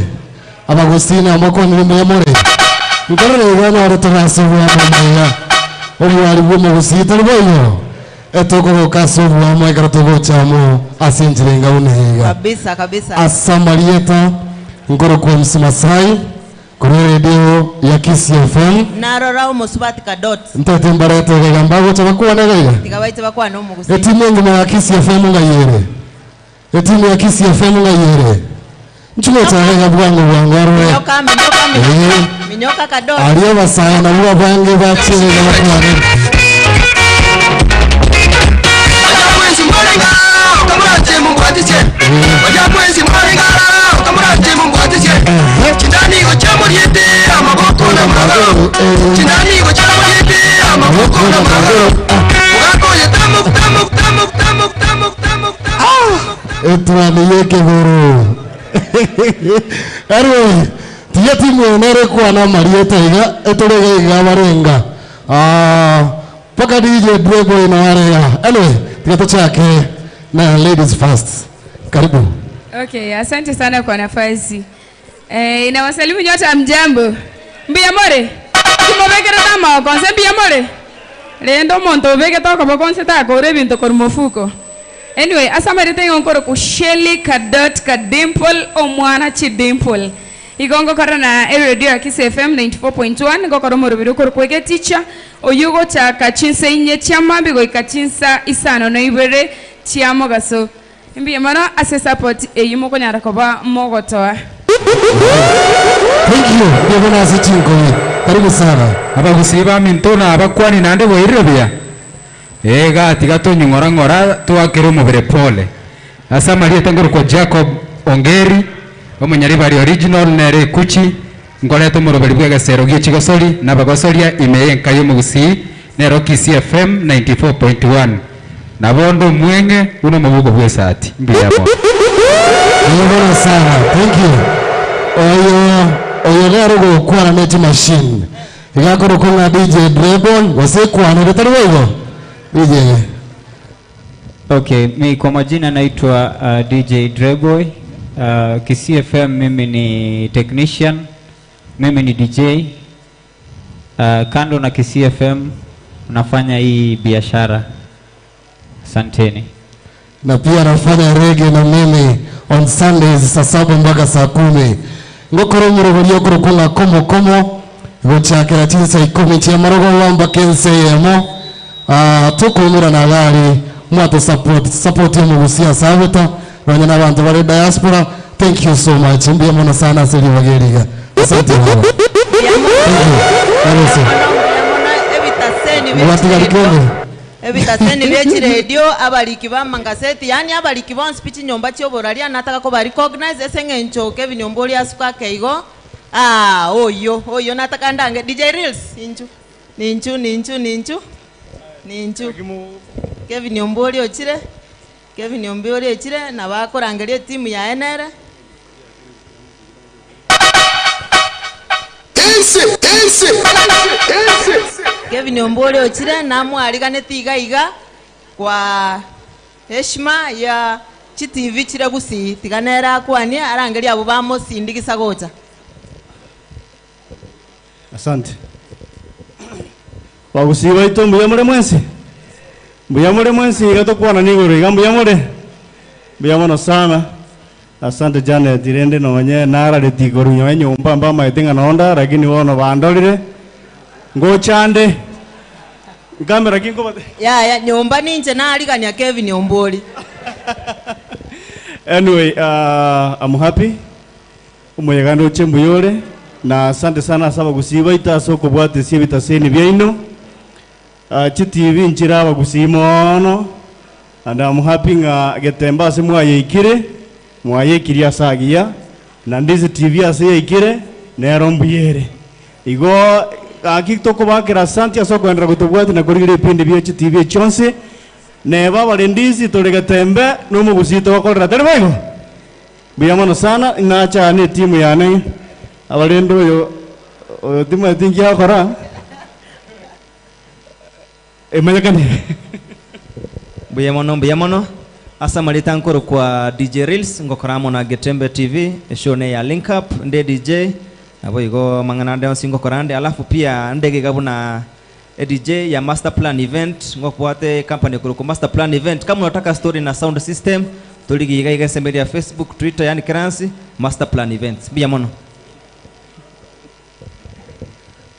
Abagusina bakonire mbuya more. Nkorere bwana ore torase bwa mwana. Omwari bwo mugusi tali boyo. Etokoroka ase obwamo ekero togochamo ase enchera enga buna iga. Kabisa kabisa. Ase nkorokwa MC Masai kuri radio ya Kisii FM. Narora omusubati kadot. Ntete mbarete gaiga mbagocha bakwane gaiga. Tiga baite bakwana omugusi. Etimu engima ya Kisii FM ngayere. Etimu ya Kisii FM ngayere. Nchumeta gaiga bwangu bwangu arore. Minyoka minyoka minyoka. Minyoka kadot. Aria basaya nabo abange bachire bakwane. Mwezi mwarenga okamurate mungwatiche oja mwezi mwarenga okamurate mungwatiche chindanigo chamuriete amaboko na magaro chindanigo chamuriete amaboko na magaro mugakoye tamu tamu tamu tamu tamu tamu Etwani yekeburu. Anyway, tiga timu enere kwana marieta iga etorega iga barenga. Ah, paka DJ Brebo inawarega. Anyway, tiga tuchake na ladies first. Karibu. Okay, asante sana kwa nafasi. Eh, inawasalimu nyote mjambo. Mbuya more. Kimobekere tama konse mbuya more. Rendo omonto obegete okobo konse takore ebinto korwa mofuko. Anyway, asamarete ngonkoro ku Shelly Kadot Kadimple omwana Chidimple. Igongo kora na radio ya Kiss FM 94.1 ngokora omorobiri okoro kwege teacher oyu gochaka chinsa inye chiamambi goika chinsa isano na ibere chiamogaso. Mbuya mono ase support eyi mokonyara koba mogotoa. Thank you. Ndio bwana asichinko. Karibu sana. Abagusii ba minto na abakwani nande bwairire buya ega tiga tonying'orang'ora twakere omobere pole ase amariete ngorokwa Jacob Ongeri omonyaribari original nere ekuchi nkoreta omoroberi bwa egesero gia chigosori na abagosoria ime ya enka ya omogusii nero Kisii FM 94.1 nabondo omweng'e buna omobuko bwa esati mbuya mono. Ndio bwana sana. Thank you. Oyo oyo rero gokwana neti machine. Igakoro kunga DJ Drebon wasekwana bitari wewe. DJ Okay, mi kwa majina naitwa DJ Dreboy. Kisii FM mimi ni technician, mimi ni DJ. Kando na Kisii FM nafanya hii biashara. Asanteni. Na pia anafanya reggae na mimi on Sundays saa saba mpaka saa kumi ngokoro murogorio okoro komo komo gochakera chinsa ikumi chia marogo mpaka ense eyemo. Tukumira na gari mwatu support support ya mugusia sabeta nonya na bantu bari diaspora. Thank you so much. Mbuya mono sana aseri bageriga. Asante baba. Thank you. Ebitaseni Mwatigari ebitaseni byechiredio abariki bamangaseti yani abariki bonsi pi chinyomba chioboraria nataka ko recognize ese ng'encho Kevin Ombori asuka keigo. Ah, oyo oyo nataka ndange DJ Reels inchu ninchu ninchu ninchu ninchu Kevin Ombori ochire Kevin Ombori ochire na bakorangeria timu ya NR. Kevin Ombori ochire namwariganete iga iga kwa heshima ya chitivi chire gusii tiganera akwania arangeria abo bamosindigisa gocha. Asante. Bagusii baito mbuya more mwensi. Mbuya more mwensi iga tokwana nigoro iga mbuya more. Mbuya mono sana. Asante Janet rende nonye narareti igoro nyoe nyomba mbamaete ng'a nonda lakini bono bandorire ngochande nkamera kinkobate. Ya ya nyomba ninche narigania Kevin Ombori. Anyway, I'm happy. Omuyegando oche mbuyore na asante sana ase abagusii baito ase okobwatisia ebitaseni biaino. Chitivi nchire abagusii mono And I'm happy ng'a Getembe ase mwayeikire, mwayeikirie ase agiya, na Ndizi TV ase yaikire, nero mbuya ere. Igo gaki tokobakera asanti ase okoenderera gotobwatia na korigereria ebipindi bie chitivi echi chionsi, neba abare Ndizi tore Getembe, na omogusii togokorera, tari boigo? Mbuya mono sana, nacha ne etimu yane, abarende oyo oyo timanyeti inki agokora, emanyekane. Mbuya mono mbuya mono ase amarieta nkorokwa DJ Reels ngokora amo na Getembe TV eshow ne ya Link Up nde DJ naboigo amang'ana ande onsi ngokora ande alafu pia ndege iga buna edj ya Master Plan Event ngokobwate ecompany ekorokwa Master Plan Event kama unataka story na sound system torigie iga iga ensemo eria ya Facebook Twitter yaani keransi Master Plan Events mbuya mono.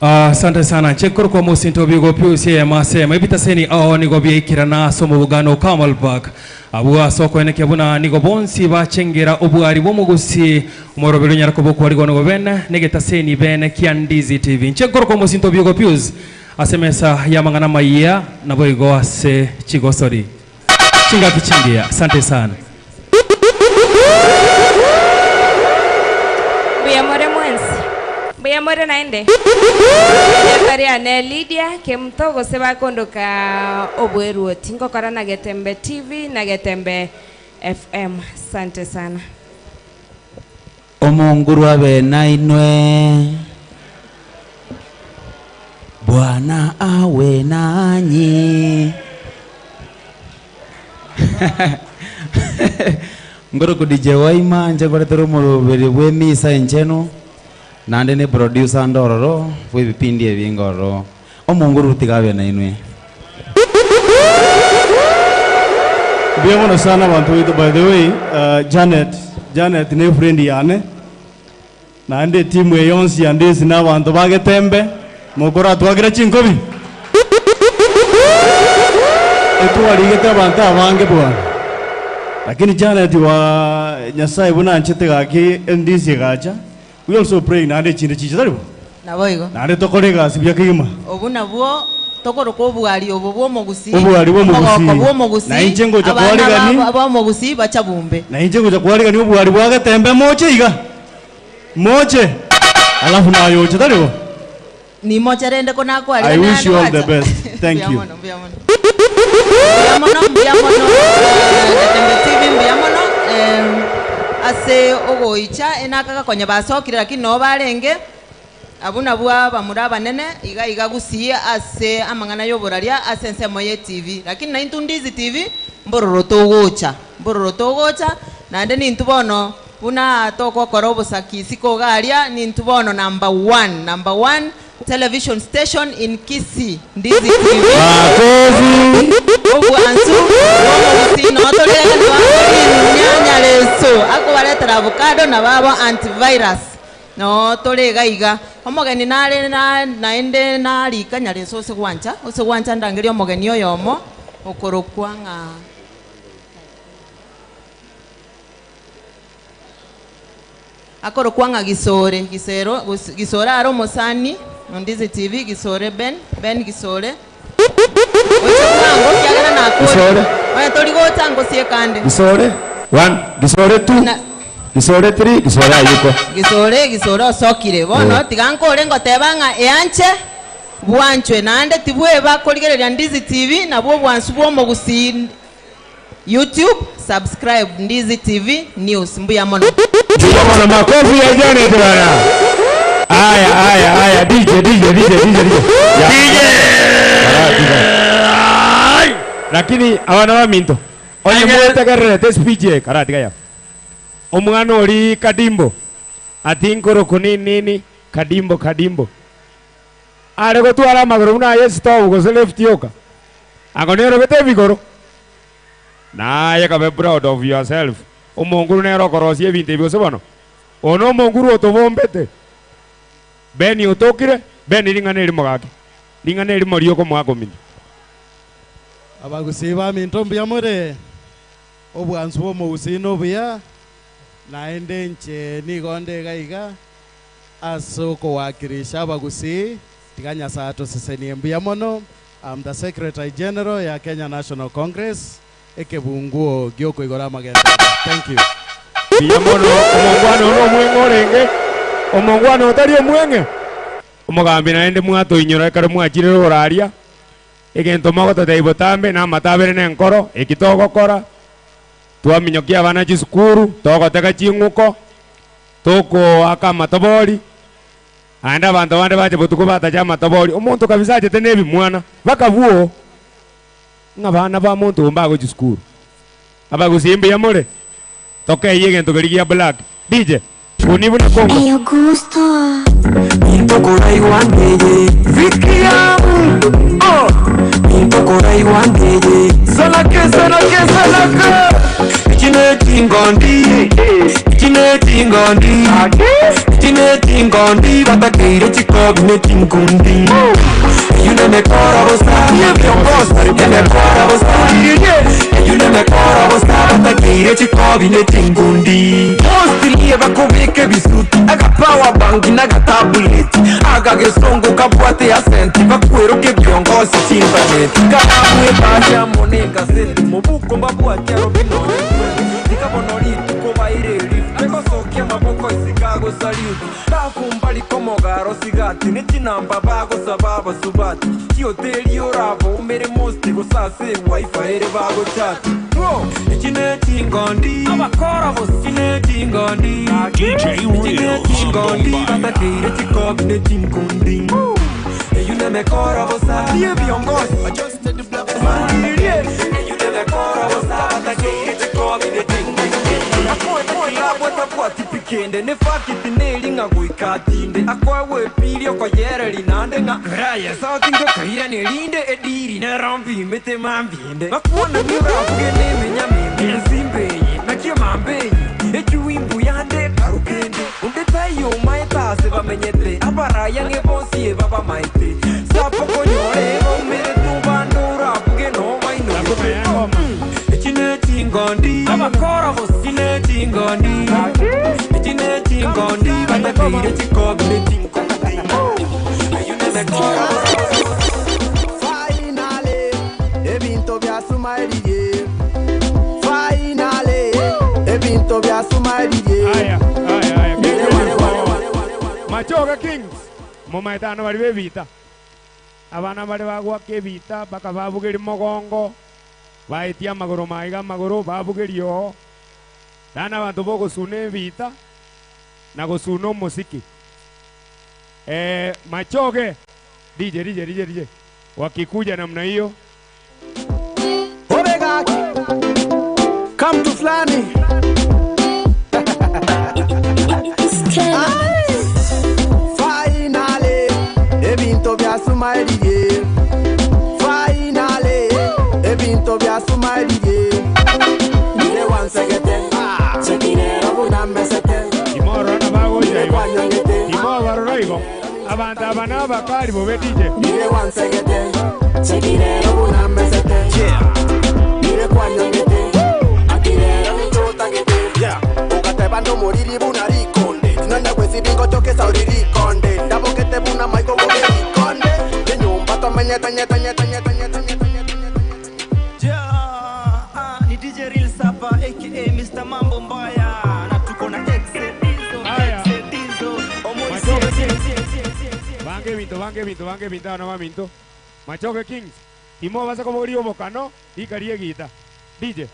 Asante sana nche nkorokwa mosinto obigo Pius eyemo ase eyemo ebitaseni ao nigo biaikerana ase omobogano o Carmel Park abwo ase okoenekia buna nigo bonsi bachengera obwari bw'omogusi omoroberi onyare koba okwarigwa nigo bene negetaseni bene kia Ndizi TV nche nkorokwa mosinto obigo Pius ase emesa y'amang'ana amayia naboigo ase chigosori chingaki chingiya asante sana. Mbuya more mwensi? Mbuya more naende? Erieta riane Lydia Kemuto gose bakondoka Obweruoti. Ngokora na Getembe TV na Getembe FM. Asante sana. Omonguru abe nainwe. Bwana awe nanyi. Ngoroku DJ Waima nche nkoretera omoroberi bw'emisa enchenu naende ne producer ande ororo bw'ebipindi ebinge ororo. Omonguru tiga abe nainwe. Mbuya mono sana abanto baito by the way Janet, Janet ne friend yane naende etimu eye yonsi ya Ndisi na abanto ba Getembe mokoratwakera chinkobi? Etwarigete abanto abange bwana lakini Janet wa Nyasaye buna anchete gaki Ndisi egacha We also praying naende echinde chiche tari bo? Naboigo. Naende tokore egasi buya kegima. Obwo nabwo tokoroka obwari obo bw'omogusii, Obwari bw'omogusii. omogoko bw'omogusii, Na inche ngocha abana kwarigani. b'omogusii bachabumbe. Na inche ngocha kwarigania obwari bwa Getembe moche iga. Moche. Alafu naye oche tari bo? Nimoche rende I konakwarigania wish naende you all the gwacha. best. Thank Mbuya you. mono, mbuya mono. Mbuya mono, mbuya mono Getembe TV mbuya mono ase ogoicha enakaga konya basokire lakini noo barenge abwo nabwo abamura abanene iga iga gusii ase amang'ana y'oboraria ase ensemo ye TV lakini naintwe Ndizi TV mbororo togocha mbororo togocha naende nintwe bono buna togokora obosaki isiko iga aria nintwe bono number one number one Television station in Kisii, Ndizi TV. Makofi. Obwansu bw'omogusii noo torenge nabo akorinya nyareso akobaretera avocado nabo abo antivirus noo tore iga iga. Omogeni nare na naende narika nyareso ose gwancha ose gwancha ndangerie omogeni oyomo okorokwa ng'a. Akorokwa ng'a Gisore, Gisero, gose Gisore are omosani o Ndizi TV, Gisore Ben, Ben Gisore. Oche bwango ekiagera nakorire. Gisore. Onye tori gocha ngosieke ande. Gisore one, Gisore two, Na- Gisore three, Gisore ayuko. Gisore, Gisore osokire. Bono Eh. tiga nkore ngoteba ng'a eanche bwanchwe naende tibweba korigereria Ndizi TV nabwo obwansu bw'omogusii YouTube subscribe Ndizi TV news mbuya mono. Mbuya mono makofi ya Janet bana. Aya aya aya DJ DJ DJ DJ DJ. DJ. Lakini abana baminto onye mwetegererete speech eye karatiga ya. Omwana ori Kadimbo ati nkoroku nini nini Kadimbo Kadimbo. Are gotwara amagoro buna aye esitobu gose left yoka. Ango nerobete ebigoro. Naye kabe proud of yourself. Omonguru nere okorosia ebinto ebi gose bono? Oyo nomonguru otobombete. Ben otokire, Ben ring'ana erimo gaki. Ring'ana erimo riokomoa komina. Abagusii baminto mbuya more? Obwansu bw'omogusii nobuya, naende inche nigo nde iga iga ase okowakilisha abagusii, tiga Nyasae atosesenie mbuya mono. I'm the Secretary General ya Kenya National Congress. Ekebunguo giokoigora amagenderero. Thank you. Mbuya mono, omongwana one omweng'e orenge, omongwana otari omweng'e. Omogambi naende mwatoinyora ekero mwachire rogoro aria, egento mogototebia botambe na amatabere na enkoro, eki togokora, twaminyokia abana chisukuru, togotega ching'uko, tokoaka amatobori, naende abanto bande bache botuko batacha amatobori, omonto kabisa achete na ebimwana, bakabwo ng'a abana ba monto oyo mbagochia sukuru. Abagusii mbuya more? Tokeyie egento keria gia black. DJ, buni buna kongo. Eyo gusto. Mostly bakubika ebisuti aga power bank n'aga tablet aga gesongo kabwate asenti bakweruka ebiongozi chimbaneti karamwe bashamo n'egaseti mobuko mbabwate arobinonye ndikabona rituko baire lift begosokia maboko isigago salute bafumba komogaro sigati nechinamba bagosaba abasubati chioteri orabo umere most gosase wifi ere bagochati iki nechingondi abakora bose iki nechingondi DJ iki nechingondi batakeire chikobi nechinkundi eyu nemekora bosa niye viongozi eyu nemekora bosa batakeire chikobi nechinkundi akwebwatipikende nefakiti nelinga gwikatinde akwewepili okoyereri nande ng'a raya sauti ngokaira nelinde ediri nerombimete mambinde bakuona murabuge nemenya mimbi ensimbenyi nakio mambenyi ekiwimbu yande karukende undetayoma etase bamenyete abaraya ng'ebonsie babamaete sapokonyore baumere tubandurabuge nobainoete iki nechingondi abakora bose iki nechingondi iki nechingondi batakeire chikobi nechingondi eyu nemekora Finally, ebintu byasumalire. Finally, ebintu byasumalire. Machoga Kings mumaetano bari bebita abana bari bagwaka ebita baka babugeria mogongo baetia amagoro maiga amagoro babugeria oo nana abanto bogosuna ebita na gosuna omosiki Machoge DJ DJ DJ DJ wakikuja namna hiyo Obegaki, come to Flani. Aye. Finally, ebintu byasumalire. Finally, ebintu byasumalire. Nire wansegete, chekinero bunambesete. Imorona bagocha igo imobarora igo abantu aba nabakari bobe DJ Nire wansegete, chekinero bunambesete. Nire kwanyongete, akirero nitotagete. Ugateba ndomuriri bunarikonde, tinanya kwesibingo chokesa uririkonde. Ndabokete buna maiko bogerikonde. Nenyumba tomenyete nyete nyete nyete nyete nyete. Ja, ah, ni DJ Real Sapa aka Mr Mambo Mbaya na tuko na Exe Dizo, Exe Dizo, Omoi Machoge Sie, Kings. Sie, Sie, Sie, Sie. Bange binto bange binto bange binto abana baminto Machoge Kings imo basa koboria omokano ikaria egita DJ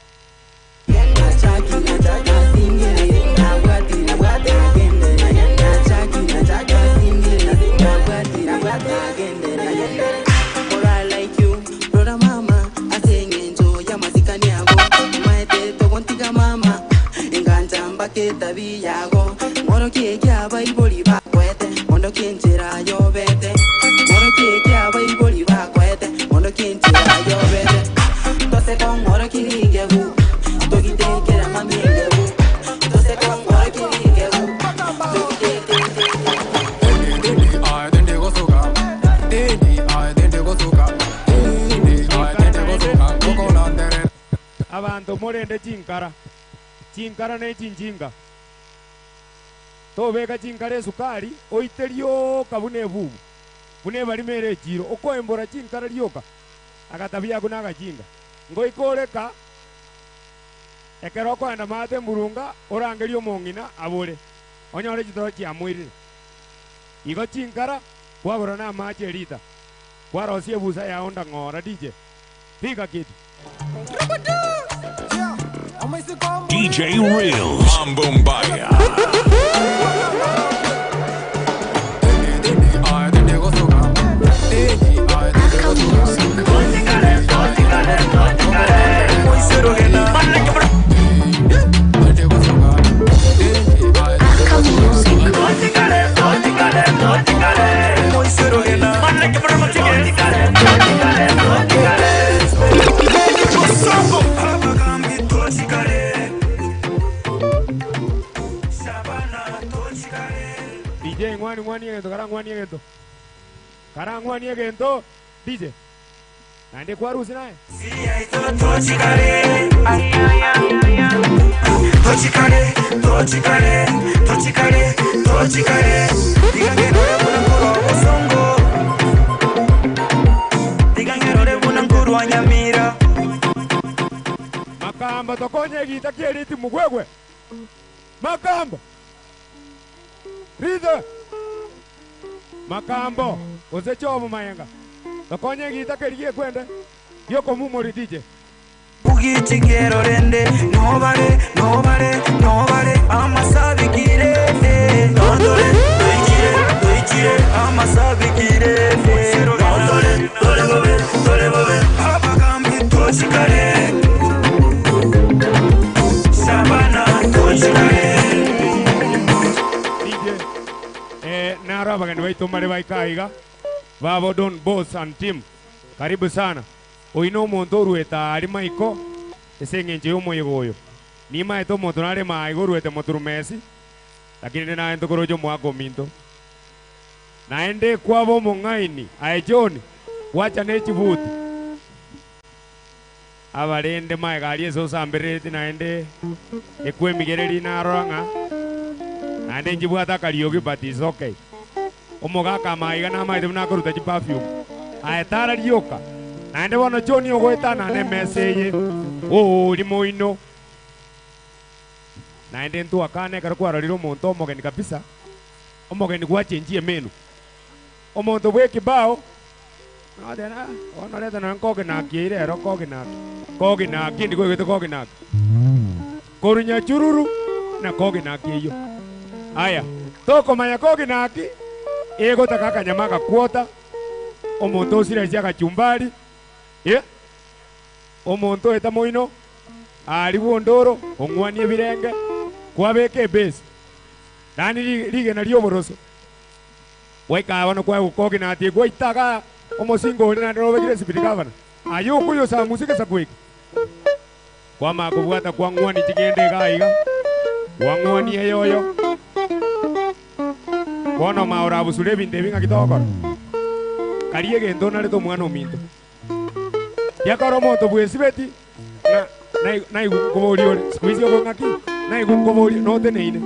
Yago moro kiekia baibori bakwete mondo kinjira yobete moro kiekia baibori bakwete mondo kinjira yobete tose kongoro kiringebu togitekera mamingebu tose kongoro kiringebu abanto morende chinkara chinkara ne chinchinga tobeka chinkara esukari oite rioka buna ebubu buna ebarima ere echiro okoembora chinkara rioka agatabia ako na agachinga ngoikoreka Ekero okoenda maate mburunga, orangerie omong'ina abore, onyore chitoro chiamoirire. Igo chinkara, kwagora namache elita, kwarosia ebusa yao ndang'ora DJ, piga kitu. DJ Reels. Mambo Mbaya. DJ ng'wani ng'wani egento kara ng'wani egento kara ng'wani egento DJ naende kwarusi naye Tochikare, tochikare, tochikare, tochikare. Digan que no le ponen curo a Bosongo. Digan que no le ponen curo a Nyamira. Makamba tokonye egita kieriti mugwegwe Makamba Rithe Makambo gose chomo mayenga tokonye egita keri giekwende giokomumori DJ Ugichigero rende, no vale, no vale, no vale. Amasabikire, dondole, doichire, doichire, amasabikire, dondole, dole bobe, dole bobe. Abagambi tochikare, Sabana tochikare. DJ naro abageni baitu mare baikaiga babo Don Boss and team karibu sana oino omonto orueta ari maiko ase eng'encho ya omoyega oyo nimaete omonto nare maiga oruete moturumesi lakini ndi naye ntokoroche omwaka ominto naende kwaba omong'aini aye John gwacha na echibuti abarende maega aria ase osamberereti naende ekwemigereri narora ng'a naende nchibwate akariogi but is okay omogaka maiga namaete buna akoruta chiperfume aye tara rioka naende bono John ogoetana na emesa eye oori moino naende ntwakana ekero kwarorire omonto omogeni kabisa omogeni gwachenchia emenu omonto bwa ekibao noteba bono reta nonye koginaki eire ero koginaki koginaki ndikoigwete koginaki korwa nyachururu na koginaki eywo aya tokomanya koginaki egotaka akanyama agakwota omonto osiresie agachumbari eh? Omonto oeta moino aria bwondoro ong'wanie ebirenge kwabeka ebase yaani rigena ria oboroso gwaika bono kwagokoginati gwaitaga omosingo oria naende nobekire esipidi gavana aye okoyosamusa egesaku eke kwamanya kobwata kwang'wania ching'ende iga iga kwang'wania eyoyo bono maorabusure ebinto ebi ng'aki togokora karia egento onarete omwana ominto Gekora omonto bwesibeti ng'a naigwa nkoboria ore siku hizi obo ng'aki naigwa nkoboria noteneine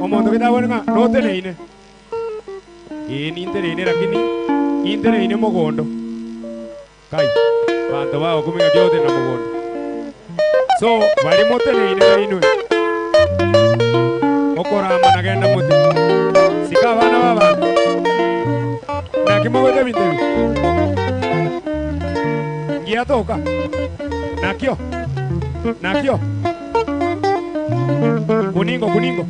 omonto gete abone ng'a noteneine ee ninteneine lakini inteneine mogondo kai banto bagokumia ng'aki ogotenena mogondo so baria moteneine nainwe okorama nagenda mote sika abana ba abanto naki mogoeta ebinto ebi. Ngiatoka nakio nakio kuningo kuningo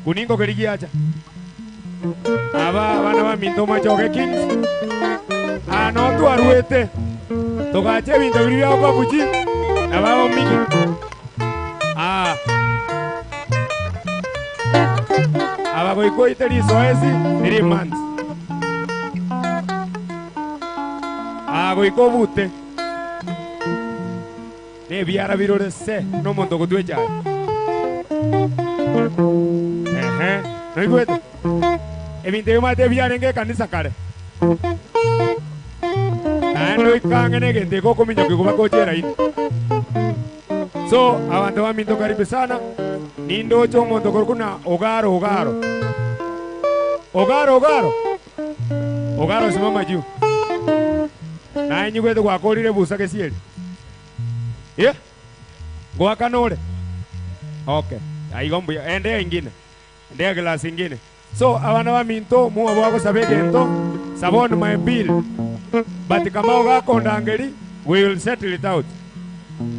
kuningo keri giacha aba abana baminto machoge kings ano twarwete togacha ebinto biri bia babuchi na babo mingi ah aba goikoite risoesi 3 months Ah, goika obute na ebiara birore se na omonto ogotwa echaye ehe noigwete ebinto ebi omanyete ebiarenge ekanisa kare naende oike ang'e na egento eke okominyokia koba gocha eraini so abanto baminto karibu sana nindoche omonto korokwa buna Ogaro Ogaro Ogaro Ogaro Ogaro simama juu. Naye nyigwete gwakorire ebusa gesieri. Eh? Ngoakana ore? Okay. Aigo mbuya. Endea ingine. Endea glass ingine. So abana baminto muo bagosaba egento saba on my bill. But kama ogakondangeri we will settle it out.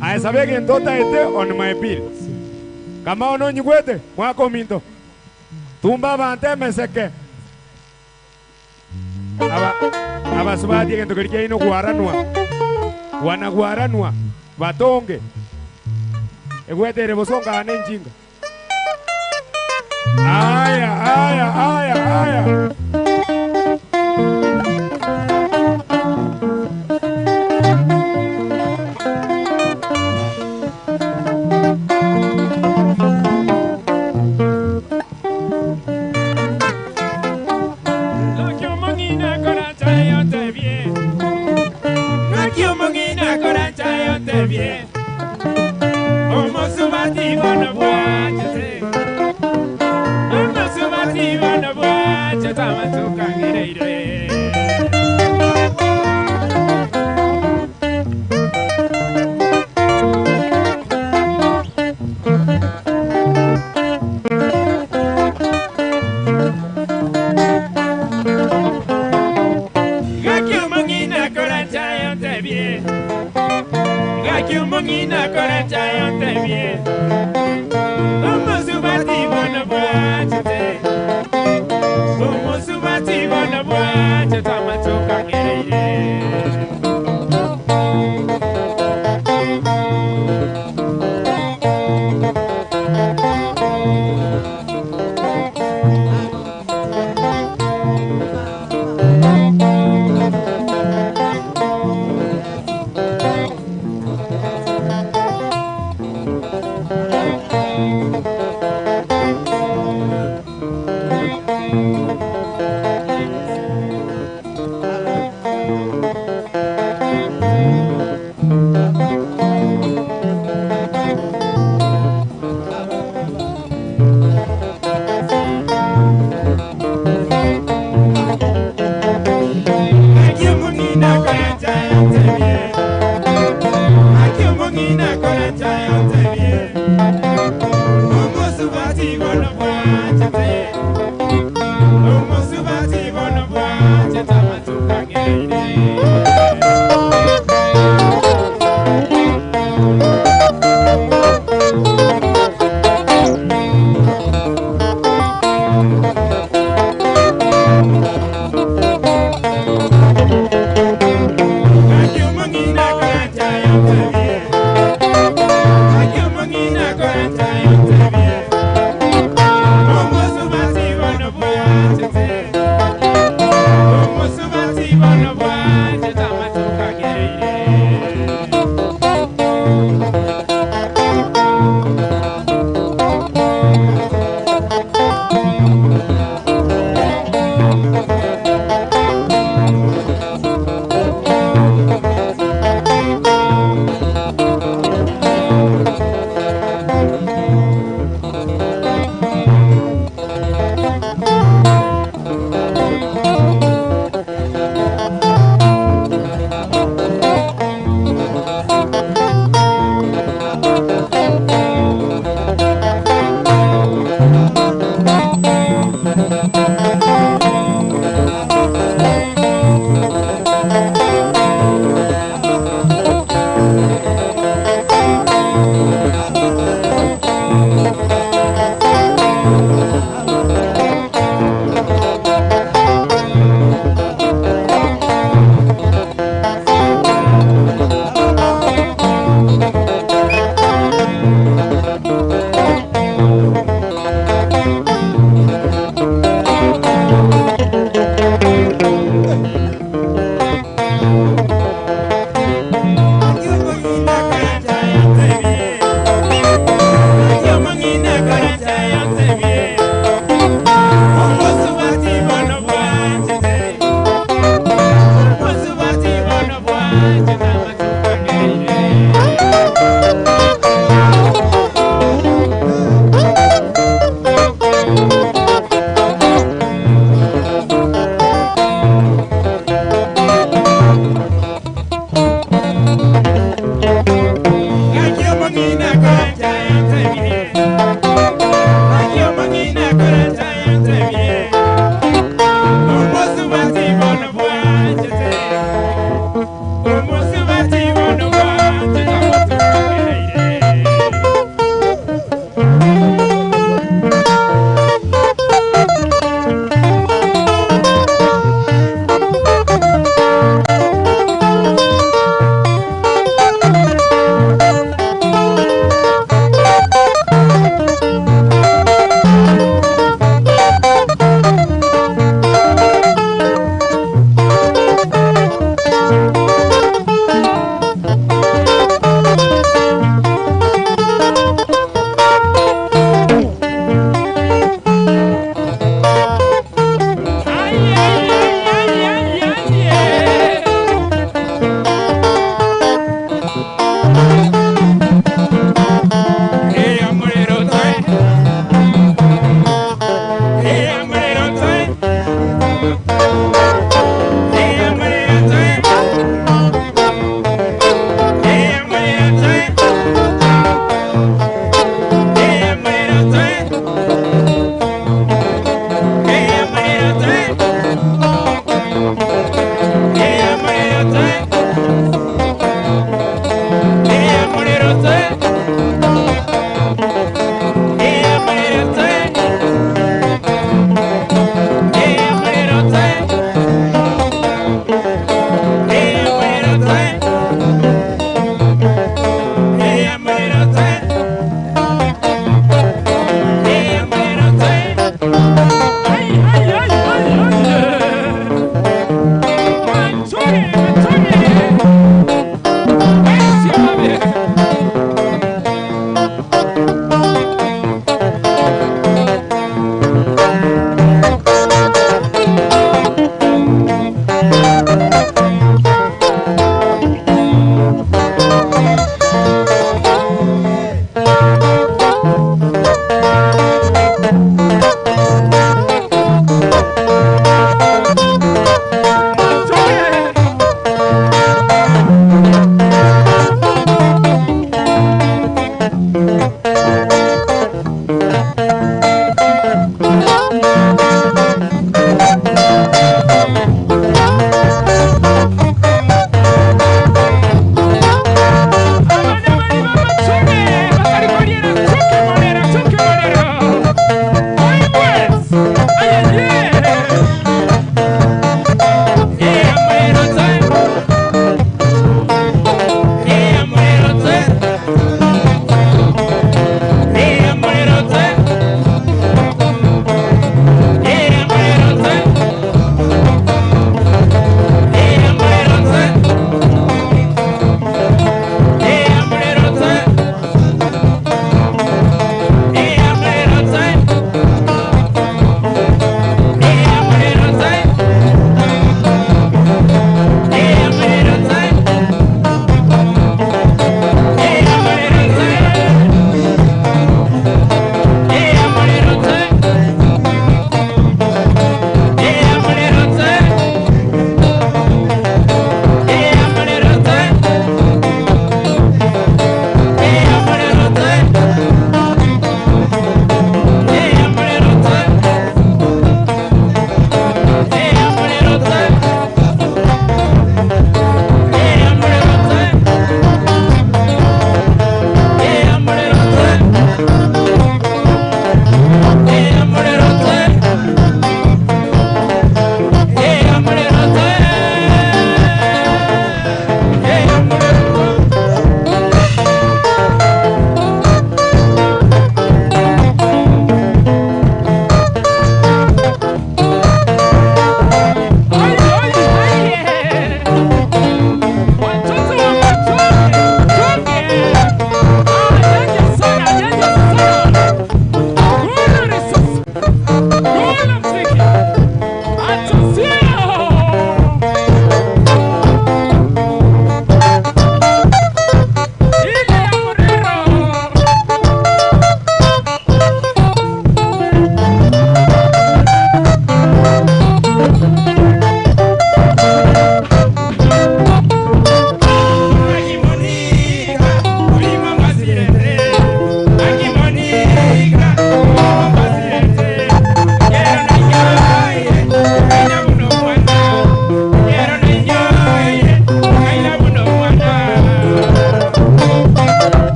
Aye saba egento otaete on my bill. Kama ono onyigwete mwaka ominto. Tumba abanto emeseke. Aba abasubati egento keri kiaino gwaranwa. Wanagwaranwa batonge. Egwetere bosonga ane enchinga. Aya, aya, aya, aya.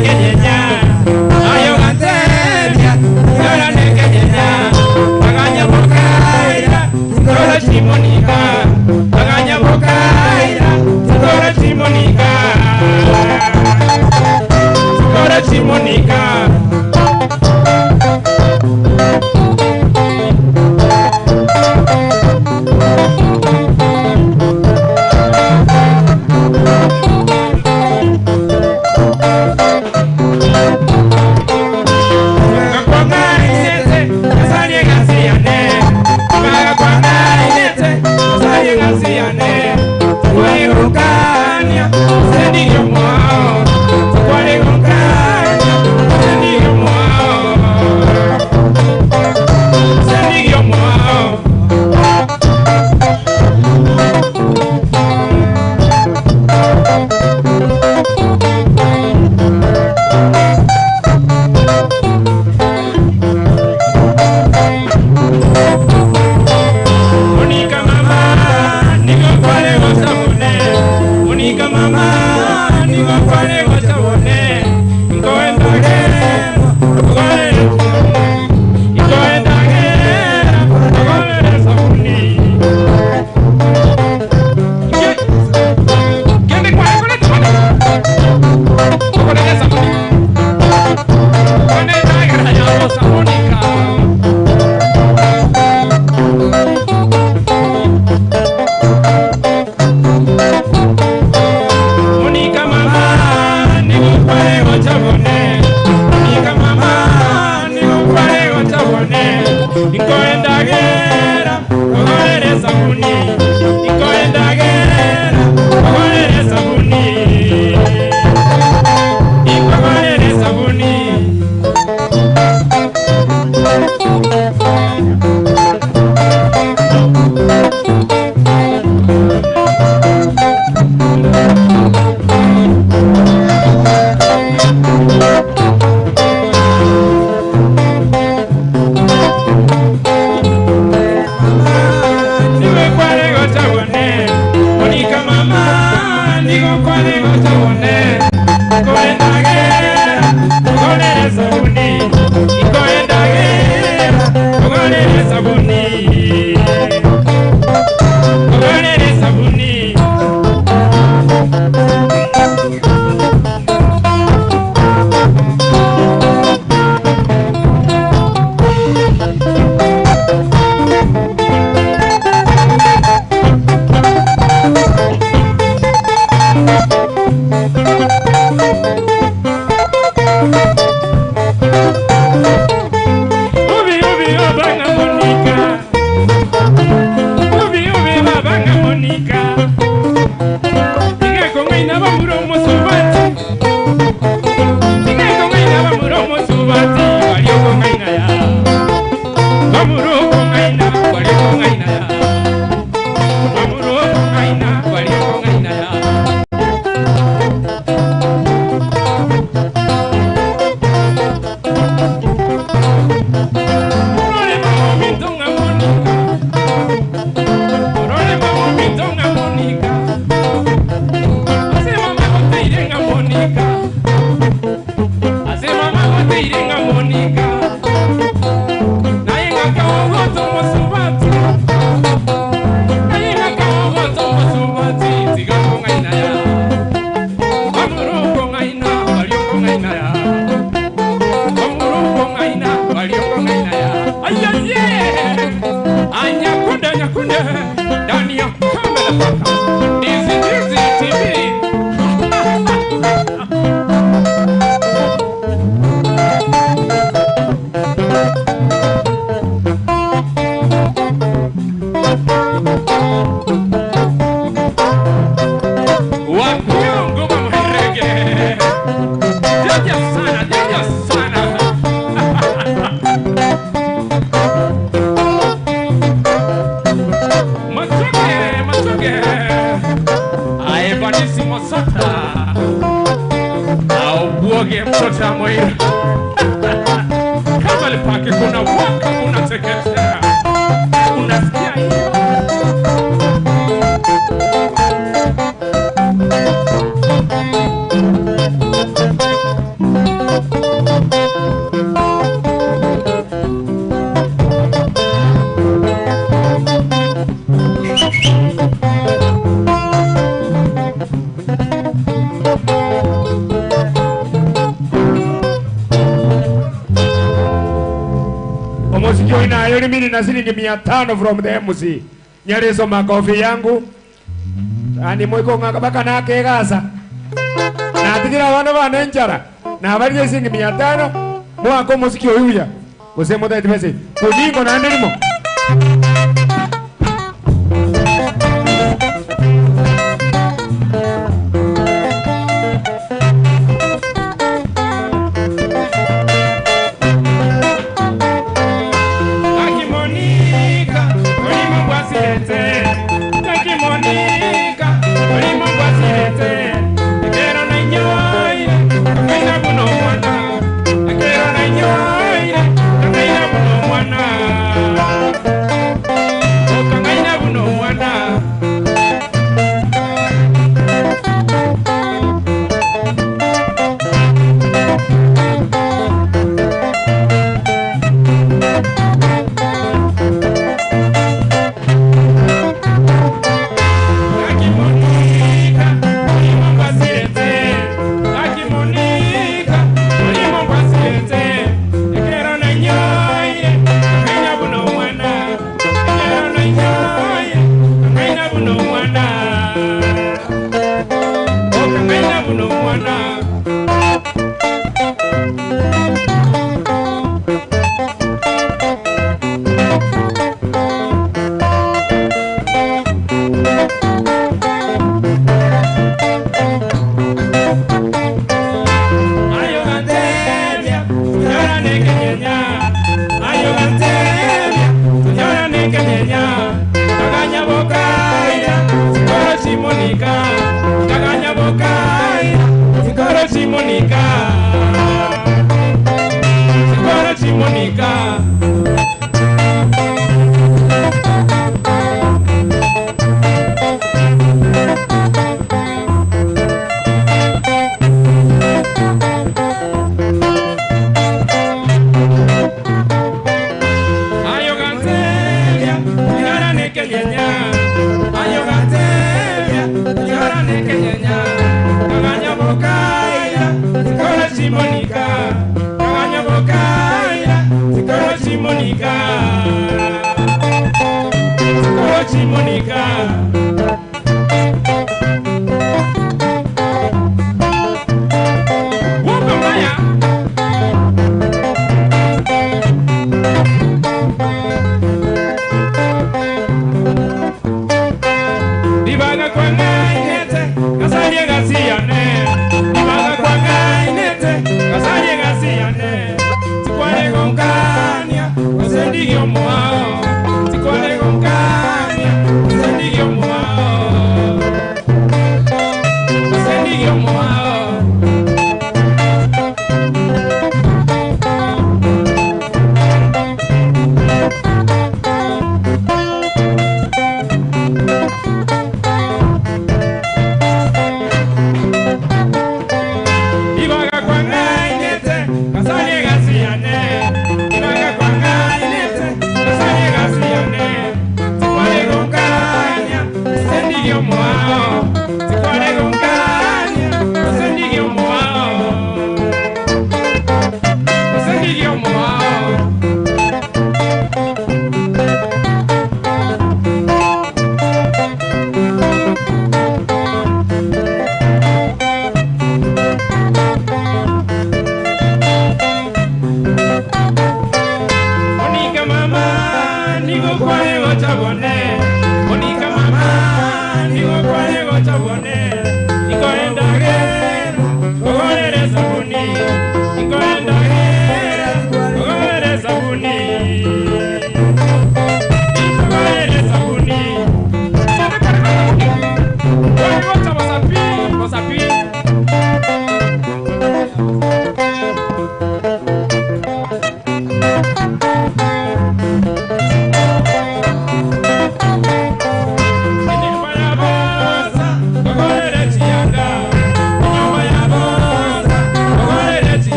nekenyenya ayo gantebia tigara nekenyenya aganya bokaira tigora chimonika aganya bokaira tigora chimonika tigora chimonika. Monica mama, niko kwale gotabone. Monica mama, niko kwale gotabone. Nkoenda gera, kogolere Nkoenda gera, kogolere sabuni. Kende kwale kole tumane. Kogolere sabuni. Kone dagera ya sabunika. Monica mama, nikukwale gochabone. Monica mama, nikukwale gochabone. Nikoenda gera, kogolere sabuni. Nikoenda gera, kogolere sabuni. Nikogolere sabuni. Nikukwale gochabone. Monica mama, nikukwale gochabone. Nikoenda gera, kogolere sabuni. Nikoenda gera, kogolere sabuni. Kogolere sabuni. Ubi ubi obanga Monica. Ubi ubi babanga Monica. Ingeko ngaina bamuro musubati. Ingeko ngaina bamuro musubati. Walioko ngaina ya. Bamuro ngaina walioko ngaina ya. Bamuro ngaina walioko ngaina ya. Anyakunde, anyakunde, ndani ya kamera paka. Ndizi, ndizi TV. Wakiongoma mwerege. Jaja sana, jaja sana. Matoke, matoke. Aevanisi Mosota. Aubuoge mtoto wa Moira. Kama lipake kuna waka kuna teketea. Unasikia hiyo? Omuziki oina ayoni mimi na shilingi 500 from the MC. Nyareso makofi yangu. Ani mwiko ngaka baka nake gasa. Natigira abana bane enchara. Na bari shilingi 500 mwako muziki oyuya. Gose mutaiti bese. Kuningo na ndirimo. Taki Monica, olimo bwasirete. Taki Monica, olimo bwasirete. Ekero na inyoire, akaina buno mwana. Ekero na inyoire, akaina buno mwana. Okangaina buno mwana. Taki Monica, olimo bwasirete. Taki Monica, olimo bwasirete. Ekero na inyoire, akaina buno mwana. Ekero na inyoire, akaina buno mwana. Okangaina buno mwana. Ayo gantebia, tunyora nekenyenya. Ayo gantebia, tunyora nekenyenya. Kaganya bokaira, sikoro chimonika. Kaganya bokaira, sikoro chimonika. Sikoro chimonika. Ayo gantebia, tunyora nekenyenya. Ayo gantebia, tunyora nekenyenya. Kaganya bokaira, sikoro chimonika. Kaganya bokaira, sikoro chimonika. Sikoro chimonika. Wumba mbaya. Dibaga kwa ngainete, kasarie gasiyane. Dibaga kwa ngainete, kasarie gasiyane. Tikware gonkania, osendige omuao. Tikware gonkania, osendige omuao.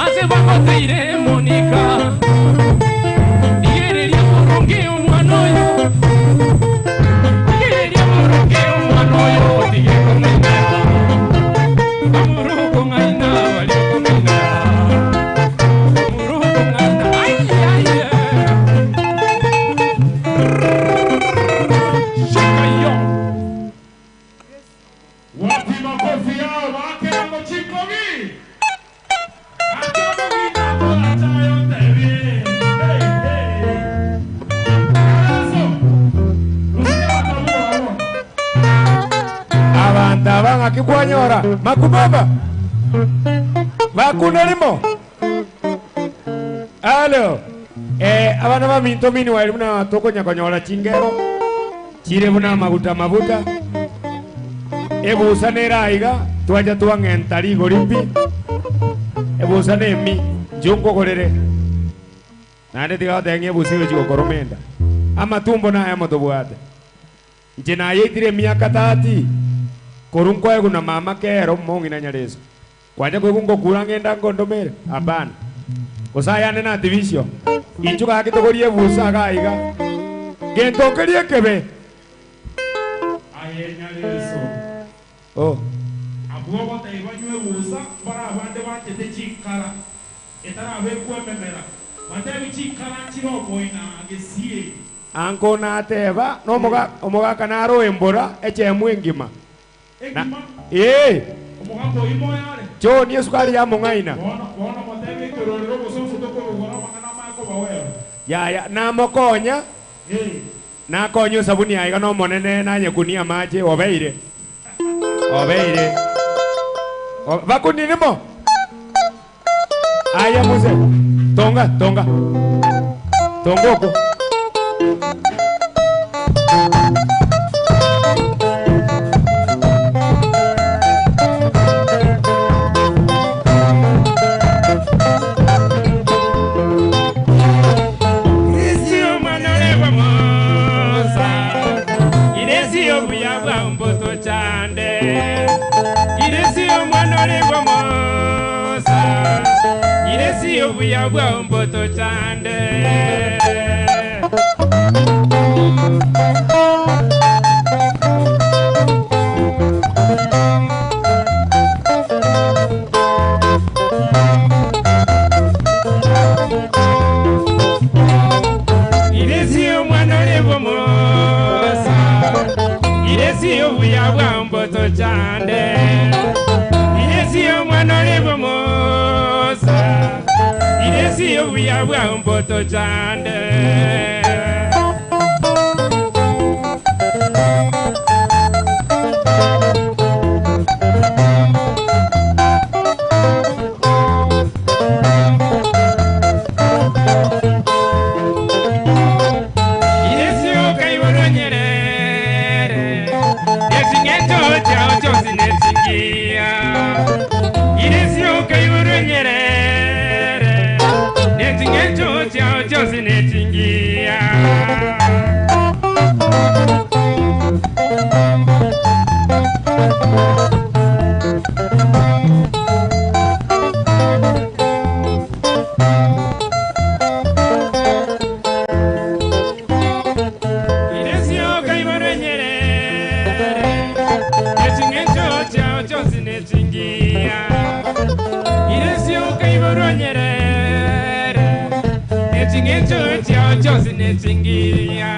Ase bagoteire Monica Rigereria boronge omwana oyo Rigereria boronge omwana oyo Tige kong'aina Bamuru kong'aina bari kong'aina Bamuru kong'aina Ai ai Shaka yo Wapi makofi yao bakerango chikobi? Abantu abang'aki kwanyora makubaba bakuna limo alo abana baminto mini wali buna tokonyakonyora chingero chire buna maguta mabuta ebusa neraiga twaja twang'enta rigori pi ebusa nemi njunkogorere naende tiga goteng'ia ebusa egochi gokoromenda amatumbo naye motobwate nche nayeitire emiaka tati koru nkoegwa na mama kero mong'ina nyareso kwanja koigwa ngokura ng'enda nkondomere hapana gosayane natibisio inchu gaki togorie ebusa iga iga gentokerie ekebe Aye nyareso. oh. Abwo batari banywe busa bara abande bachete chikara etarabekwa ememera batebi chikara nchirokoina gesie anko nateba nomoga omogaka naro embora echemu engima Na- ee omogaka oyo moyare choni esukari ya mong'aina bono bono motebi ekerorero obososo tokorogora amang'ana makobawero yaya namokonya nakonya esabuni aiga nomonene nanyekunia amache obeire obeire bakunirimo aya muse tonga tonga tonga oko Kristo mwana olebwa Musa Iresi obuya bwa mbuto chande Iresi omwana olebwa Musa Iresi obuya bwa mbuto chande Iresi omwana olebwa Musa Iresi obuya bwa mbuto chande Iresi omwana olebwa Musa Iresi obuya bwa mbuto chande Iresi okaiboro Nyerere Esing'encho chao chosi nechingia Iresi okaiboro Nyerere Nesing'encho chao chosi nechingia Iresi okaiboro Nyerere Esing'encho chao chosi nechingia Iresi okaiboro Nyerere Esing'encho chao chosi nechingia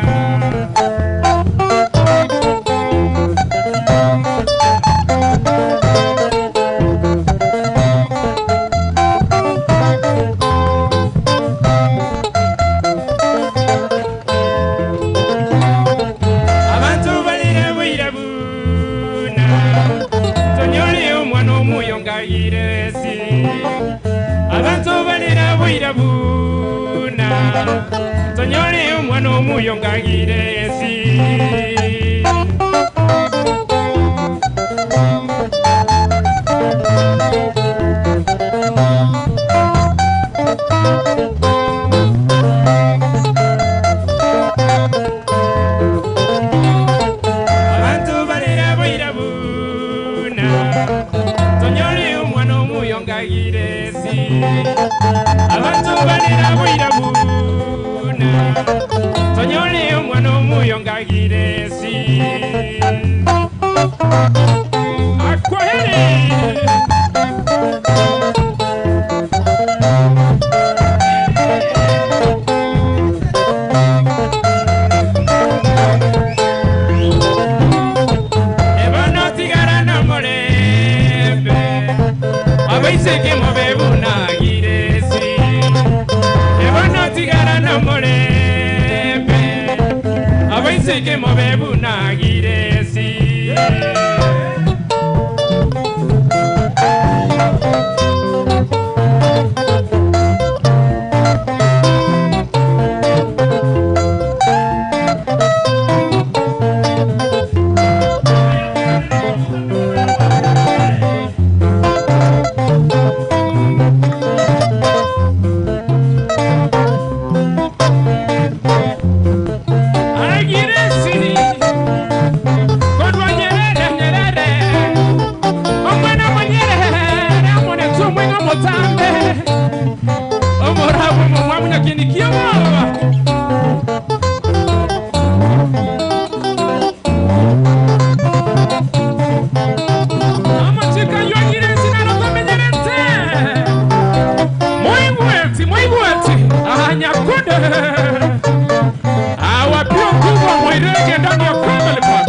Abantu balire bwira buna Tonyole omwana omuyo nga iresi Abantu balire bwira buna Tonyole omwana omuyo nga iresi Abantu balira bwira buna Tonyole omwana omuyo nga Agiresi Abantu banira bwira buna Tonyole omwana omuyo ngagiresi Akwaheri Ebano tigara na mulembe Abaiseke mubebunagiresi Ebano tigara na mulembe Abaiseke mubebunagiresi Agiresi Kodwa Nyerere Nyerere Omwana wa Nyerere Amone tumwe ngomotambe Omorabu mumwamu nyakinikia baba Amachika yo Agiresi narokomenyerete Moibweti moibweti Ahanyakude Awapio kubwa mwairege ndani ya family park.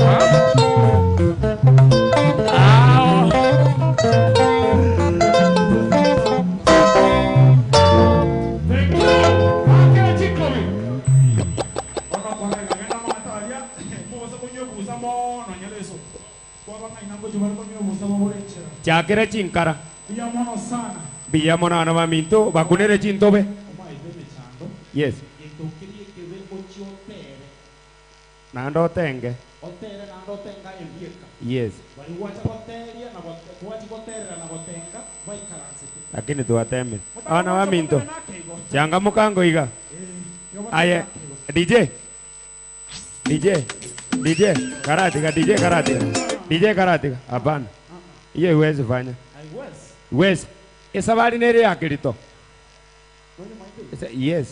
Ao. Chakere chinkara mbuya mono abana baminto bakunere chintobe yes naende otenge otere naende otenga ebieka yes bari gwacha goteria na gwachi goterera na gotenga baikaransete lakini twatemire abana baminto changamukango iga aye dj dj dj karatiga dj karatiga dj karatiga hapana hiyo iwezi fanya iwezi esabari nere ya kirito yes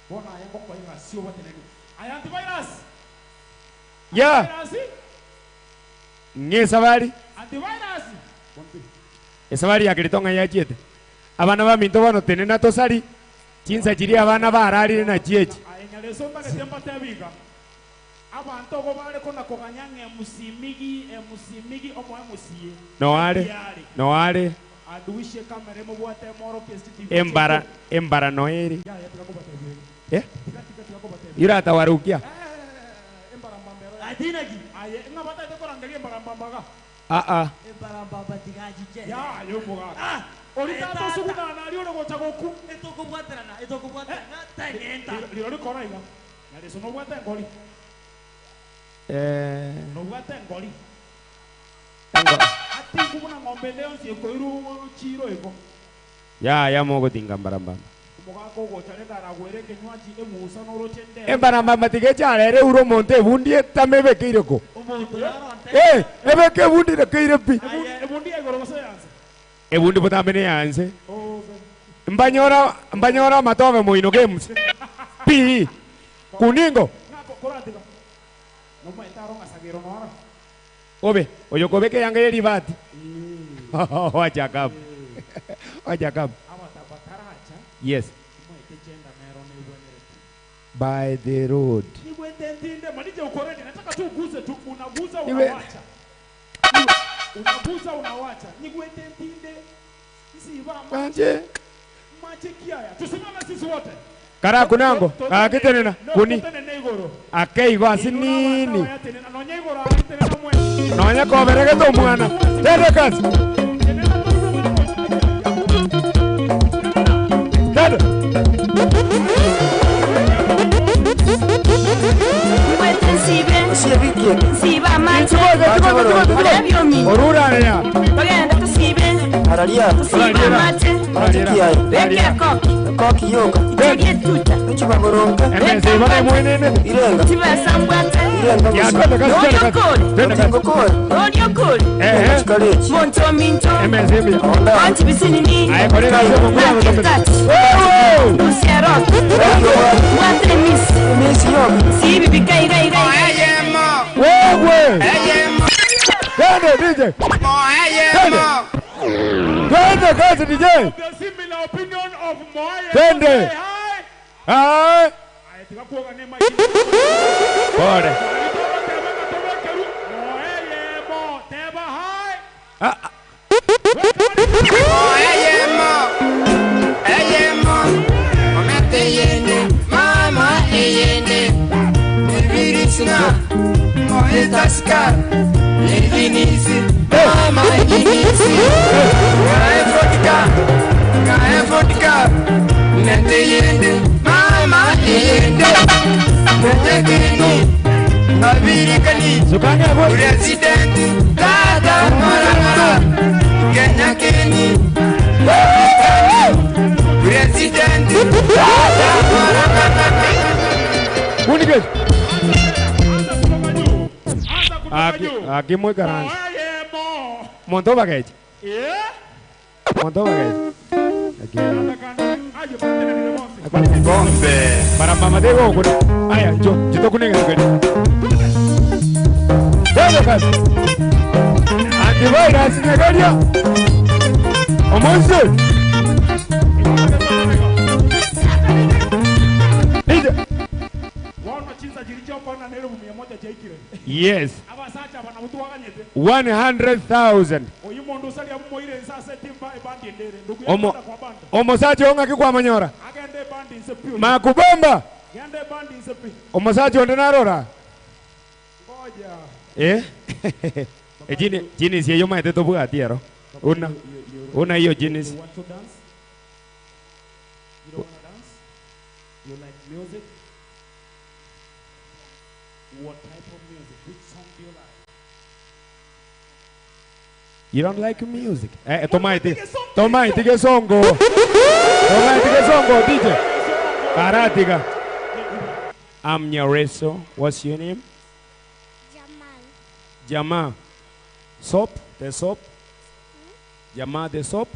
bona aye ngokoiga sio bateneni aya antivirus ya Antivirus? ng'e esabari antivirus esabari ya kirito ng'a yachiete abana baminto bono tenena tosari chinsa chiria abana bararire na chiechi aye nyareso mbagete mbatebiga abantu ogo bare kona koganya ng'a emusimigi emusimigi omo emusie noare noare aduishe kamera emobwate emoroke CCTV embara embara noeri Ya, ya, tiga kobatebia. eh Tiga, tiga, tiga kobatebia. iratawarukia Atinaki. Aye, ng'a bataete korangeria embarambambaga. ah ah Embarambamba tigachiche. Ya, yo mugaka. Ori tata osugunana ari ore gocha goku. Etokobwaterana, etokobwaterana, teng'enta. Riro rikora iga. Nyareso nobwate engori. eh Nobwate engori. Ati kubuna ng'ombe ende yonsi ekoiru chiro igo. ya ya mogotinga mbarambamba Omogaka ogocha reka aragwere ekenywaji ebusa noroche ndero. embarambamba tigecharere ure omonto ebundi etame ebekeireko eh ebeke ebundi rekeire pi Ebundi ya igoro gose yanse. ebundi botambe neyanse mbanyora mbanyora amatobe moino games pi kuningo Ng'ako koratiga. Nomaete aro ng'asagero nora. obe oyo kobeke yanga yeribati wachakamu wachakamu Abatabataracha. yes Omaete chenda mero nebwenerete. by the road Niwende ndinde manije uko ready. Nataka tu uguse tu unagusa Niwe- unawacha. Unagusa unawacha. Nigwende ndinde. Nsiba Kanje. Mache kiaya. Tusimame sisi wote. kara kunango kakitenena kuni Tenene igoro. akeigo asinini Nonya igoro atenena mwe. nonya koberegete omwana tende kazi tende orurania Togenda tusibe Araria. tusibe amate Araria. beke koki Ekoki yoka. Echuba boronge. Emeza ibona imwenene. Irenga. Irenga Ya, twende kazi, twende kazi. Twende kazi. Ngokore. Eh, Chikalechi. Monto minto. Emeza ibi. Anti bisinini. Aye, korera ase mukuru Naketati. Luciero. Watre miss. Miss yoka. Sibi bikai gai gai. Wewe. Twende DJ. Twende. Twende kazi DJ. The similar opinion of Moaye. Twende. Hai. Pole. Ah. President Tata Marangara Kenya Keni President Tata Marangara Kunike. Aki aki muy karanza. Monto bagechi. Monto bagechi. Aquí. Bombe. Para mamá de gogo. Aya, yo yo toco nega tukeni. Twende kazi. Antivirus nyegaria. Omonse. DJ. Wono chinsa chirichokona nere mia moja chaikire. Yes. Abasacha banabutwaganyete. 100,000. Oyu mundu usalia mumoire nsase timba ebandi endere. Ndugu Omo yagenda kwa banda. omosacha ong'aki kwamanyora. Agende ebandi nse pi. Makubemba. Gende ebandi nse pi. Omosacha onde narora. Ngoja. Eh? Ejini jini si yo maete tobwati ero. Una una hiyo jeans. You want to dance? You don't want to dance? You like music? What type of music? Which song do you like? You don't like music. Eh, tomaiti. Tomaiti ke songo. Tomaiti ke songo DJ. Karatiga. I'm Nyareso. What's your name? Jamal. Jamaa. Soap, the soap. Jamaa the soap.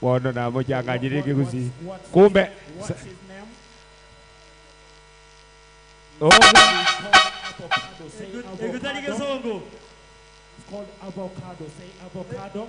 Bono na mochanganyire kigusi. Kumbe What's his name? Oh. Avocado. Say avocado. Ekutali It's called avocado. Say avocado.